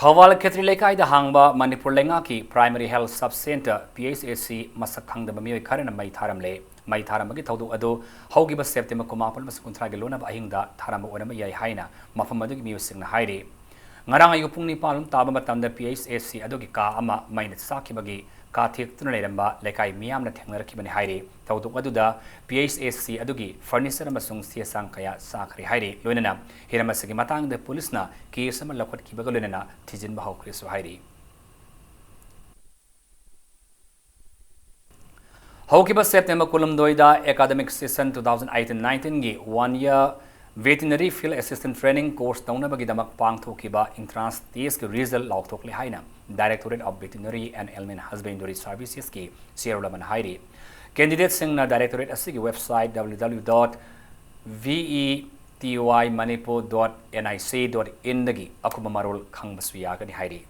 ꯊꯧꯕꯥꯜ ꯈꯦꯇ꯭ꯔꯤ ꯂꯩꯀꯥꯏꯗ ꯍꯥꯡꯕ ꯃꯅꯤꯄꯨꯔ ꯂꯩꯉꯥꯛꯀꯤ Primary Health Sub Centre, P H S C, ꯃꯁꯛ ꯈꯪꯗꯕ ꯃꯤꯑꯣꯏ ꯈꯔꯅ ꯃꯩ ꯊꯥꯔꯝꯂꯦ꯫ ꯃꯩ ꯊꯥꯔꯝꯕꯒꯤ ꯊꯧꯗꯣꯛ ꯑꯗꯨ ꯍꯧꯈꯤꯕ September ꯀꯨꯟꯃꯥꯄꯟ ꯑꯃꯁꯨꯡ ꯀꯨꯟꯊ꯭ꯔꯥꯒꯤ ꯂꯣꯟꯅꯕ ꯑꯍꯤꯡꯗ ꯊꯥꯔꯝꯕ ꯑꯣꯏꯔꯝꯕ ꯌꯥꯏ ꯍꯥꯏꯅ ꯃꯐꯝ ꯑꯗꯨꯒꯤ ꯃꯤꯑꯣꯏꯁꯤꯡꯅ ꯍꯥꯏꯔꯤ꯫ ꯉꯔꯥꯡ ꯑꯌꯨꯛ ꯄꯨꯡ ꯅꯤꯄꯥꯟ ꯔꯣꯝ ꯇꯥꯕ ꯃꯇꯝꯗ P H S C ꯑꯗꯨꯒꯤ ꯀꯥ ꯑꯃ ꯃꯩꯅ ꯆꯥꯛꯈꯤꯕꯒꯤ ꯀꯥꯊꯦꯛꯇꯨꯅ ꯂꯩꯔꯝꯕ ꯂꯩꯀꯥꯏ ꯃꯤꯌꯥꯝꯅ ꯊꯦꯡꯅꯔꯛꯈꯤꯕꯅꯤ ꯍꯥꯏꯔꯤ꯫ ꯊꯧꯗꯣꯛ ꯑꯗꯨꯗ P H S C ꯑꯗꯨꯒꯤ furniture ꯑꯃꯁꯨꯡ ꯆꯦ ꯆꯥꯡ ꯀꯌꯥ ꯆꯥꯈ꯭ꯔꯦ ꯍꯥꯏꯔꯤ꯫ ꯂꯣꯏꯅꯅ ꯍꯤꯔꯝ ꯑꯁꯤꯒꯤ ꯃꯇꯥꯡꯗ ꯄꯨꯂꯤꯁꯅ case ꯑꯃ ꯂꯧꯈꯠꯈꯤꯕꯒ ꯂꯣꯏꯅꯅ ꯊꯤꯖꯤꯟꯕ ꯍꯧꯈ꯭ꯔꯦꯁꯨ ꯍꯥꯏꯔꯤ꯫ ꯍꯧꯈꯤꯕ September ꯀꯨꯟꯍꯨꯝꯗꯣꯏꯗ academic session two thousand eighteen nineteen ꯒꯤ one year veterinary field assistant training course ꯇꯧꯅꯕꯒꯤꯗꯃꯛ ꯄꯥꯡꯊꯣꯛꯈꯤꯕ entrance test ꯀꯤ result ꯂꯥꯎꯊꯣꯛꯂꯦ ꯍꯥꯏꯅ Directorate of Veterinary and Animal Husbandry Services ꯀꯤ chairwoman ꯍꯥꯏꯔꯤ꯫ Candidate ꯁꯤꯡꯅ directorate ꯑꯁꯤꯒꯤ website W W W dot V E T Y Manipur dot N I C dot in ꯗꯒꯤ ꯑꯀꯨꯞꯄ ꯃꯔꯣꯜ ꯈꯪꯕꯁꯨ ꯌꯥꯒꯅꯤ ꯍꯥꯏꯔꯤ꯫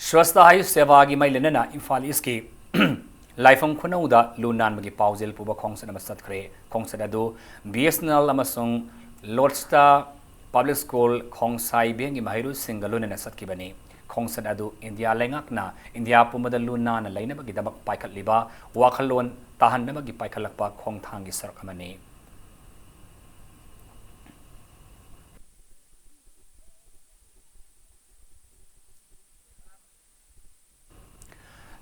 Swachhata Hi Seva ꯒꯤ ꯃꯔꯤ ꯂꯩꯅꯅ ꯏꯝꯐꯥꯜ East ꯀꯤ ꯂꯥꯏꯐꯝ ꯈꯨꯅꯧꯗ ꯂꯨ ꯅꯥꯟꯕꯒꯤ ꯄꯥꯎꯖꯦꯜ ꯄꯨꯕ ꯈꯣꯡꯆꯠ ꯑꯃ ꯆꯠꯈ꯭ꯔꯦ꯫ ꯈꯣꯡꯆꯠ ꯑꯗꯨ B S N L ꯑꯃꯁꯨꯡ Lodestar Public School ꯈꯣꯡꯁꯥꯏ ꯕꯦꯡꯒꯤ ꯃꯍꯩꯔꯣꯏꯁꯤꯡꯒ ꯂꯣꯏꯅꯅ ꯆꯠꯈꯤꯕꯅꯤ꯫ ꯈꯣꯡꯆꯠ ꯑꯗꯨ ꯏꯟꯗꯤꯌꯥ ꯂꯩꯉꯥꯛꯅ ꯏꯟꯗꯤꯌꯥ ꯄꯨꯝꯕꯗ ꯂꯨ ꯅꯥꯟꯅ ꯂꯩꯅꯕꯒꯤꯗꯃꯛ ꯄꯥꯏꯈꯠꯂꯤꯕ ꯋꯥꯈꯜꯂꯣꯟ ꯇꯥꯍꯟꯅꯕꯒꯤ ꯄꯥꯏꯈꯠꯂꯛꯄ ꯈꯣꯡꯊꯥꯡꯒꯤ ꯁꯔꯨꯛ ꯑꯃꯅꯤ꯫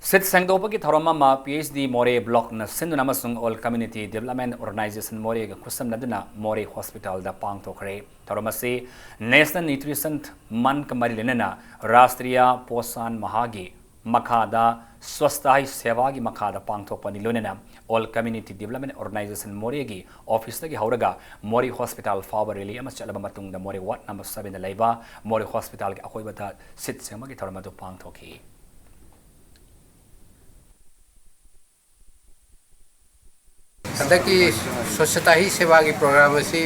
ꯁꯤꯠ ꯁꯦꯡꯗꯣꯛꯄꯒꯤ ꯊꯧꯔꯝ ꯑꯃ P H D Moreh Block ꯅ ꯁꯤꯟꯗꯨꯅ ꯑꯃꯁꯨꯡ All Community Development Organization Moreh ꯒ ꯈꯨꯠꯁꯝꯅꯗꯨꯅ Moreh Hospital ꯗ ꯄꯥꯡꯊꯣꯛꯈ꯭ꯔꯦ꯫ ꯊꯧꯔꯝ ꯑꯁꯤ National Nutrition Month ꯀ ꯃꯔꯤ ꯂꯩꯅꯅ Rashtriya Poshan Maha ꯒꯤ ꯃꯈꯥꯗ Swachhata Hi Seva ꯒꯤ ꯃꯈꯥꯗ ꯄꯥꯡꯊꯣꯛꯄꯅꯤ꯫ ꯂꯣꯏꯅꯅ All Community Development Organization Moreh ꯒꯤ office ꯇꯒꯤ ꯍꯧꯔꯒ Moreh Hospital ꯐꯥꯎꯕ rally ꯑꯃ ꯆꯠꯂꯕ ꯃꯇꯨꯡꯗ Moreh ward number seven ꯗ ꯂꯩꯕ Moreh Hospital ꯒꯤ ꯑꯀꯣꯏꯕꯗ ꯁꯤꯠ ꯁꯦꯡꯕꯒꯤ ꯊꯧꯔꯝ ꯑꯗꯨ ꯄꯥꯡꯊꯣꯛꯈꯤ꯫ ꯍꯟꯗꯛꯀꯤ Swachhata Hi Seva ꯒꯤ program ꯑꯁꯤ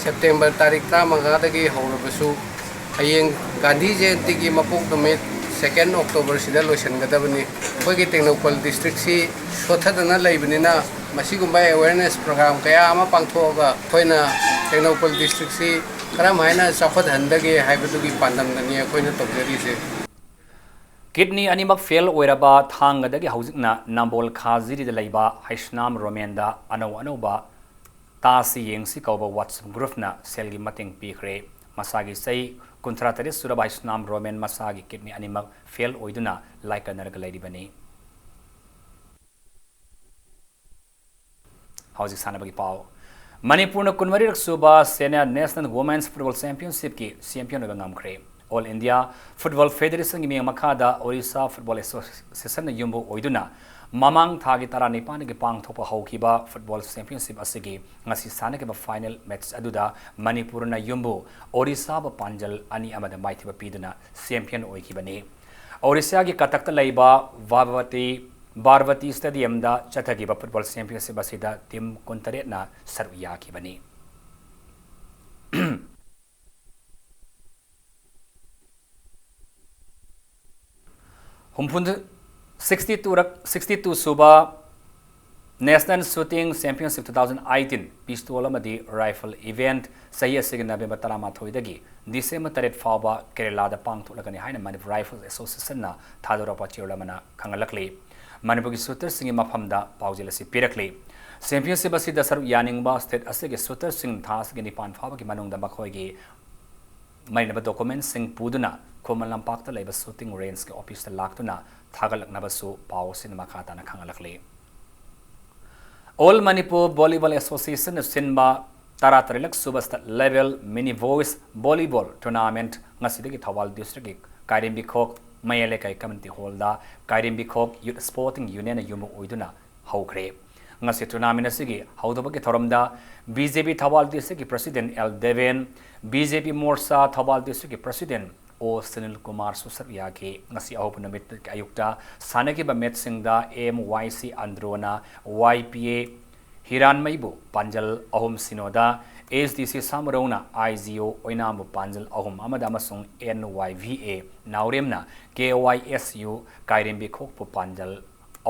September ꯇꯥꯔꯤꯛ ꯇꯔꯥꯃꯉꯥꯗꯒꯤ ꯍꯧꯔꯕꯁꯨ, ꯍꯌꯦꯡ ꯒꯥꯟꯙꯤ ꯖꯌꯟꯇꯤꯒꯤ ꯃꯄꯣꯛ ꯅꯨꯃꯤꯠ second October ꯁꯤꯗ ꯂꯣꯏꯁꯤꯟꯒꯗꯕꯅꯤ꯫ ꯑꯩꯈꯣꯏꯒꯤ ꯇꯦꯡꯅꯧꯄꯜ district ꯁꯤ ꯁꯣꯠꯊꯗꯅ ꯂꯩꯕꯅꯤꯅ, ꯃꯁꯤꯒꯨꯝꯕ awareness program ꯀꯌꯥ ꯑꯃ ꯄꯥꯡꯊꯣꯛꯑꯒ ꯑꯩꯈꯣꯏꯅ ꯇꯦꯡꯅꯧꯄꯜ district ꯁꯤ ꯀꯔꯝ ꯍꯥꯏꯅ ꯆꯥꯎꯈꯠꯍꯟꯗꯒꯦ ꯍꯥꯏꯕꯗꯨꯒꯤ ꯄꯥꯟꯗꯝꯗꯅꯤ ꯑꯩꯈꯣꯏꯅ ꯇꯧꯖꯔꯤꯁꯦ꯫ Kidney ꯑꯅꯤꯃꯛ fail ꯑꯣꯏꯔꯕ ꯊꯥꯡꯒꯗꯒꯤ ꯍꯧꯖꯤꯛꯅ ꯅꯝꯕꯣꯜ ꯈꯥꯖꯤꯔꯤꯗ ꯂꯩꯕ ꯍꯩꯁꯅꯥꯝ ꯔꯣꯃꯦꯟꯗ ꯑꯅꯧ ꯑꯅꯧꯕ ꯇꯥꯁꯤ ꯌꯦꯡꯁꯤ ꯀꯧꯕ WhatsApp group ꯅ ꯁꯦꯜꯒꯤ ꯃꯇꯦꯡ ꯄꯤꯈ꯭ꯔꯦ꯫ ꯃꯁꯥꯒꯤ ꯆꯍꯤ ꯀꯨꯟꯊ꯭ꯔꯥ ꯇꯔꯦꯠ ꯁꯨꯔꯕ ꯍꯩꯁꯅꯥꯝ ꯔꯣꯃꯦꯟ ꯃꯁꯥꯒꯤ ꯀꯤꯗꯅꯤ ꯑꯅꯤꯃꯛ ꯐꯦꯜ ꯑꯣꯏꯗꯨꯅ ꯂꯥꯏꯀꯠꯅꯔꯒ ꯂꯩꯔꯤꯕꯅꯤ꯫ ꯍꯧꯖꯤꯛ ꯁꯥꯟꯅꯕꯒꯤ ꯄꯥꯎ꯫ ꯃꯅꯤꯄꯨꯔꯅ ꯀꯨꯟꯃꯔꯤꯔꯛ ꯁꯨꯕ ꯁꯦꯅꯤꯌꯔ ꯅꯦꯁꯅꯦꯜ ꯋꯨꯃꯦꯟꯁ ꯐꯨꯠꯕꯣꯜ ꯆꯦꯝꯄꯤꯌꯟꯁꯤꯞꯀꯤ ꯆꯦꯝꯄꯤꯌꯟ ꯑꯣꯏꯕ ꯉꯝꯈ꯭ꯔꯦ꯫ ꯑꯣꯜ ꯏꯟꯗꯤꯌꯥ ꯐꯨꯠꯕꯣꯜ ꯐꯦꯗꯦꯔꯦꯁꯟꯒꯤ ꯃꯤꯠꯌꯦꯡ ꯃꯈꯥꯗ ꯑꯣꯔꯤꯁꯥ ꯐꯨꯠꯕꯣꯜ ꯑꯦꯁꯣꯁꯤꯌꯦꯁꯟꯅ ꯌꯨꯝꯕꯨ ꯑꯣꯏꯗꯨꯅ ꯃꯃꯥꯡ ꯊꯥꯒꯤ ꯇꯔꯥꯅꯤꯄꯥꯟꯗꯒꯤ ꯄꯥꯡꯊꯣꯛꯄ ꯍꯧꯈꯤꯕ ꯐꯨꯠꯕꯣꯜ ꯆꯦꯝꯄꯤꯌꯟꯁꯤꯞ ꯑꯁꯤꯒꯤ ꯉꯁꯤ ꯁꯥꯟꯅꯈꯤꯕ ꯐꯥꯏꯅꯦꯜ ꯃꯦꯠꯆ ꯑꯗꯨꯗ ꯃꯅꯤꯄꯨꯔꯅ ꯌꯨꯝꯕꯨ ꯑꯣꯔꯤꯁꯥꯕꯨ ꯄꯥꯟꯖꯜ ꯑꯅꯤ ꯑꯃꯗ ꯃꯥꯏꯊꯤꯕ ꯄꯤꯗꯨꯅ ꯆꯦꯝꯄꯤꯌꯟ ꯑꯣꯏꯈꯤꯕꯅꯤ꯫ ꯑꯣꯔꯤꯁꯥꯒꯤ ꯀꯇꯛꯇ ꯂꯩꯕ ꯚꯥꯔꯕꯇꯤ, ꯚꯥꯔꯕꯇꯤ ꯁ꯭ꯇꯦꯗꯤꯌꯝꯗ ꯆꯠꯊꯈꯤꯕ ꯐꯨꯠꯕꯣꯜ ꯆꯦꯝꯄꯤꯌꯟꯁꯤꯞ ꯑꯁꯤꯗ ꯇꯤꯝ ꯀꯨꯟꯇꯔꯦꯠꯅ ꯁꯔꯨꯛ ꯌꯥꯈꯤꯕꯅꯤ꯫ ꯍꯨꯝꯐꯨ, sixty two ꯔꯛ, sixty two ꯁꯨꯕ National Shooting Championship two thousand eighteen pistol ꯑꯃꯗꯤ rifle event ꯆꯍꯤ ꯑꯁꯤꯒꯤ ꯅꯕꯦꯝꯕꯔ ꯇꯔꯥꯃꯥꯊꯣꯏꯗꯒꯤ ꯗꯤꯁꯦꯝꯕꯔ ꯇꯔꯦꯠ ꯐꯥꯎꯕ ꯀꯦꯔꯦꯂꯥꯗ ꯄꯥꯡꯊꯣꯛꯂꯒꯅꯤ ꯍꯥꯏꯅ ꯃꯅꯤꯄꯨꯔ ꯔꯥꯏꯐꯜꯁ ꯑꯦꯁꯣꯁꯤꯌꯦꯁꯟꯅ ꯊꯥꯗꯣꯔꯛꯄ ꯆꯦꯔꯣꯜ ꯑꯃꯅ ꯈꯪꯍꯜꯂꯛꯂꯤ꯫ ꯃꯅꯤꯄꯨꯔꯒꯤ ꯁꯨꯇꯔꯁꯤꯡꯒꯤ ꯃꯐꯝꯗ ꯄꯥꯎꯖꯦꯜ ꯑꯁꯤ ꯄꯤꯔꯛꯂꯤ꯫ ꯆꯦꯝꯄꯤꯌꯟꯁꯤꯞ ꯑꯁꯤꯗ ꯁꯔꯨꯛ ꯌꯥꯅꯤꯡꯕ ꯁ꯭ꯇꯦꯠ ꯑꯁꯤꯒꯤ ꯁꯨꯇꯔꯁꯤꯡ ꯊꯥ ꯑꯁꯤꯒꯤ ꯅꯤꯄꯥꯟ ꯐꯥꯎꯕꯒꯤ ꯃꯅꯨꯡꯗ ꯃꯈꯣꯏꯒꯤ ꯃꯔꯤ ꯂꯩꯅꯕ ꯗꯣꯀꯨꯃꯦꯟꯠꯁꯤꯡ ꯄꯨꯗꯨꯅ ꯈꯨꯃꯟ ꯂꯝꯄꯥꯛꯇ ꯂꯩꯕ ꯁꯨꯇꯤꯡ ꯔꯦꯟꯖꯀꯤ ꯑꯣꯐꯤꯁꯇ ꯂꯥꯛꯇꯨꯅ ꯊꯥꯒꯠꯂꯛꯅꯕꯁꯨ ꯄꯥꯎ ꯑꯁꯤꯅ ꯃꯈꯥ ꯇꯥꯅ ꯈꯪꯍꯜꯂꯛꯂꯤ꯫ ꯑꯣꯜ ꯃꯅꯤꯄꯨꯔ ꯚꯣꯂꯤꯕꯣꯜ ꯑꯦꯁꯣꯁꯤꯌꯦꯁꯟꯅ ꯁꯤꯟꯕ ꯇꯔꯥꯇꯔꯦꯠꯂꯛ ꯁꯨꯕ ꯁ꯭ꯇꯦꯠ ꯂꯦꯚꯦꯜ ꯃꯤꯅꯤ ꯚꯣꯏꯁ ꯚꯣꯂꯤꯕꯣꯜ ꯇꯣꯔꯅꯥꯃꯦꯟꯠ ꯉꯁꯤꯗꯒꯤ ꯊꯧꯕꯥꯜ ꯗꯤꯁꯇ꯭ꯔꯤꯛꯀꯤ ꯀꯥꯏꯔꯦꯝꯕꯤꯈꯣꯛ ꯃꯌꯥꯏ ꯂꯩꯀꯥꯏ ꯀꯝꯃ꯭ꯌꯨꯅꯤꯇꯤ ꯍꯣꯜꯗ ꯀꯥꯏꯔꯦꯝꯕꯤꯈꯣꯛ ꯌꯨꯠ ꯁ꯭ꯄꯣꯔꯇꯤꯡ ꯌꯨꯅꯤꯌꯟꯅ ꯌꯨꯝꯕꯨ ꯑꯣꯏꯗꯨꯅ ꯍꯧꯈ꯭ꯔꯦ꯫ ꯉꯁꯤ ꯇꯣꯔꯅꯥꯃꯦꯟꯠ ꯑꯁꯤꯒꯤ ꯍꯧꯗꯣꯛꯄꯒꯤ ꯊꯧꯔꯝꯗ ꯕꯤ ꯖꯦ ꯄꯤ ꯊꯧꯕꯥꯜ ꯗꯤꯁꯇ꯭ꯔꯤꯛꯀꯤ president L Deben, B J ꯄꯤ ꯃꯣꯔꯆꯥ ꯊꯧꯕꯥꯜ ꯗꯤꯁꯇ꯭ꯔꯤꯛꯀꯤ ꯄ꯭ꯔꯁꯤꯗꯦꯟꯠ ꯑꯣ ꯁꯨꯅꯤꯜ ꯀꯨꯃꯥꯔꯁꯨ ꯁꯔꯨꯛ ꯌꯥꯈꯤ꯫ ꯉꯁꯤ ꯑꯍꯧꯕ ꯅꯨꯃꯤꯠꯀꯤ ꯑꯌꯨꯛꯇ ꯁꯥꯟꯅꯈꯤꯕ ꯃꯦꯠꯁꯁꯤꯡꯗ ꯑꯦꯝ ꯋꯥꯏ ꯁꯤ ꯑꯟꯗ꯭ꯔꯣꯅ ꯋꯥꯏ ꯄꯤ ꯑꯦ ꯍꯤꯔꯥꯟꯃꯩꯕꯨ ꯄꯥꯟꯖꯜ ꯑꯍꯨꯝ ꯁꯤꯅꯣꯗ, ꯑꯦꯁ ꯗꯤ ꯁꯤ ꯁꯥꯃꯨꯔꯧꯅ ꯑꯥꯏ ꯖꯤ ꯑꯣ ꯑꯣꯏꯅꯥꯝꯕꯨ ꯄꯥꯟꯖꯜ ꯑꯍꯨꯝ ꯑꯃꯗ ꯑꯃꯁꯨꯡ ꯑꯦꯟ ꯋꯥꯏ ꯚꯤ ꯑꯦ ꯅꯥꯎꯔꯦꯝꯅ ꯀꯦ ꯋꯥꯏ ꯑꯦꯁ ꯌꯨ ꯀꯥꯏꯔꯦꯝꯕꯤꯈꯣꯛꯄꯨ ꯄꯥꯟꯖꯜ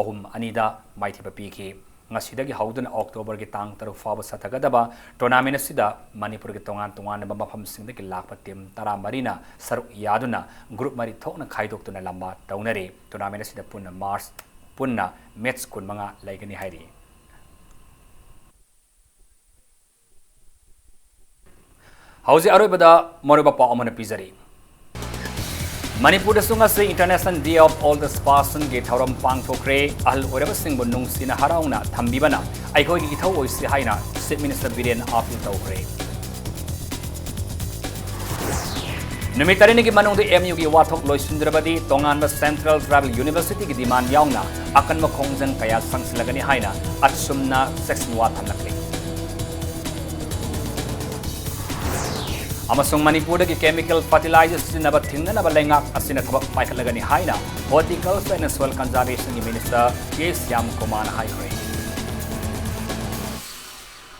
ꯑꯍꯨꯝ ꯑꯅꯤꯗ ꯃꯥꯏꯊꯤꯕ ꯄꯤꯈꯤ꯫ ꯉꯁꯤꯗꯒꯤ ꯍꯧꯗꯨꯅ ꯑꯣꯛꯇꯣꯕꯔꯒꯤ ꯇꯥꯡ ꯇꯔꯨꯛ ꯐꯥꯎꯕ ꯆꯠꯊꯒꯗꯕ ꯇꯣꯔꯅꯥꯃꯦꯟ ꯑꯁꯤꯗ ꯃꯅꯤꯄꯨꯔꯒꯤ ꯇꯣꯉꯥꯟ ꯇꯣꯉꯥꯟꯕ ꯃꯐꯝꯁꯤꯡꯗꯒꯤ ꯂꯥꯛꯄ ꯇꯤꯝ ꯇꯔꯥꯃꯔꯤꯅ ꯁꯔꯨꯛ ꯌꯥꯗꯨꯅ ꯒ꯭ꯔꯨꯞ ꯃꯔꯤ ꯊꯣꯛꯅ ꯈꯥꯏꯗꯣꯛꯇꯨꯅ ꯂꯝꯕꯥ ꯇꯧꯅꯔꯤ꯫ ꯇꯣꯔꯅꯥꯃꯦꯟ ꯑꯁꯤꯗ ꯄꯨꯟꯅ ꯃꯥꯔꯆ, ꯄꯨꯟꯅ ꯃꯦꯠꯆ ꯀꯨꯟꯃꯉꯥ ꯂꯩꯒꯅꯤ ꯍꯥꯏꯔꯤ꯫ ꯍꯧꯖꯤꯛ ꯑꯔꯣꯏꯕꯗ ꯃꯔꯨꯑꯣꯏꯕ ꯄꯥꯎ ꯑꯃꯅ ꯄꯤꯖꯔꯤ꯫ ꯃꯅꯤꯄꯨꯔꯗꯁꯨ ꯉꯁꯤ International Day of Oldest Personꯒꯤ ꯊꯧꯔꯝ ꯄꯥꯡꯊꯣꯛꯈ꯭ꯔꯦ꯫ ꯑꯍꯜ ꯑꯣꯏꯔꯕꯁꯤꯡꯕꯨ ꯅꯨꯡꯁꯤꯅ ꯍꯔꯥꯎꯅ ꯊꯝꯕꯤꯕꯅ ꯑꯩꯈꯣꯏꯒꯤ ꯏꯊꯧ ꯑꯣꯏꯁꯤ ꯍꯥꯏꯅ Chief Minister ꯕꯤꯔꯦꯟ appeal ꯇꯧꯈ꯭ꯔꯦ꯫ ꯅꯨꯃꯤꯠ ꯇꯔꯦꯠꯅꯤꯒꯤ ꯃꯅꯨꯡꯗ M U ꯒꯤ ꯋꯥꯊꯣꯛ ꯂꯣꯏꯁꯤꯟꯗ꯭ꯔꯕꯗꯤ ꯇꯣꯉꯥꯟꯕ Central Tribal Universityꯒꯤ demand ꯌꯥꯎꯅ ꯑꯀꯟꯕ ꯈꯣꯡꯖꯪ ꯀꯌꯥ ꯆꯪꯁꯤꯜꯂꯒꯅꯤ ꯍꯥꯏꯅ ꯑꯆꯨꯝꯅ ꯆꯦꯛꯁꯤꯟꯋꯥ ꯊꯝꯂꯛꯂꯤ꯫ ꯑꯃꯁꯨꯡ ꯃꯅꯤꯄꯨꯔꯗꯒꯤ chemical fertilizer ꯁꯤꯖꯤꯟꯅꯕ ꯊꯤꯡꯅꯅꯕ ꯂꯩꯉꯥꯛ ꯑꯁꯤꯅ ꯊꯕꯛ ꯄꯥꯏꯈꯠꯂꯒꯅꯤ ꯍꯥꯏꯅ Horticulture and Soil Conservationꯒꯤ Minister ꯀꯦ ꯁ꯭ꯌꯥꯝ ꯀꯨꯃꯥꯔꯅ ꯍꯥꯏꯈ꯭ꯔꯦ꯫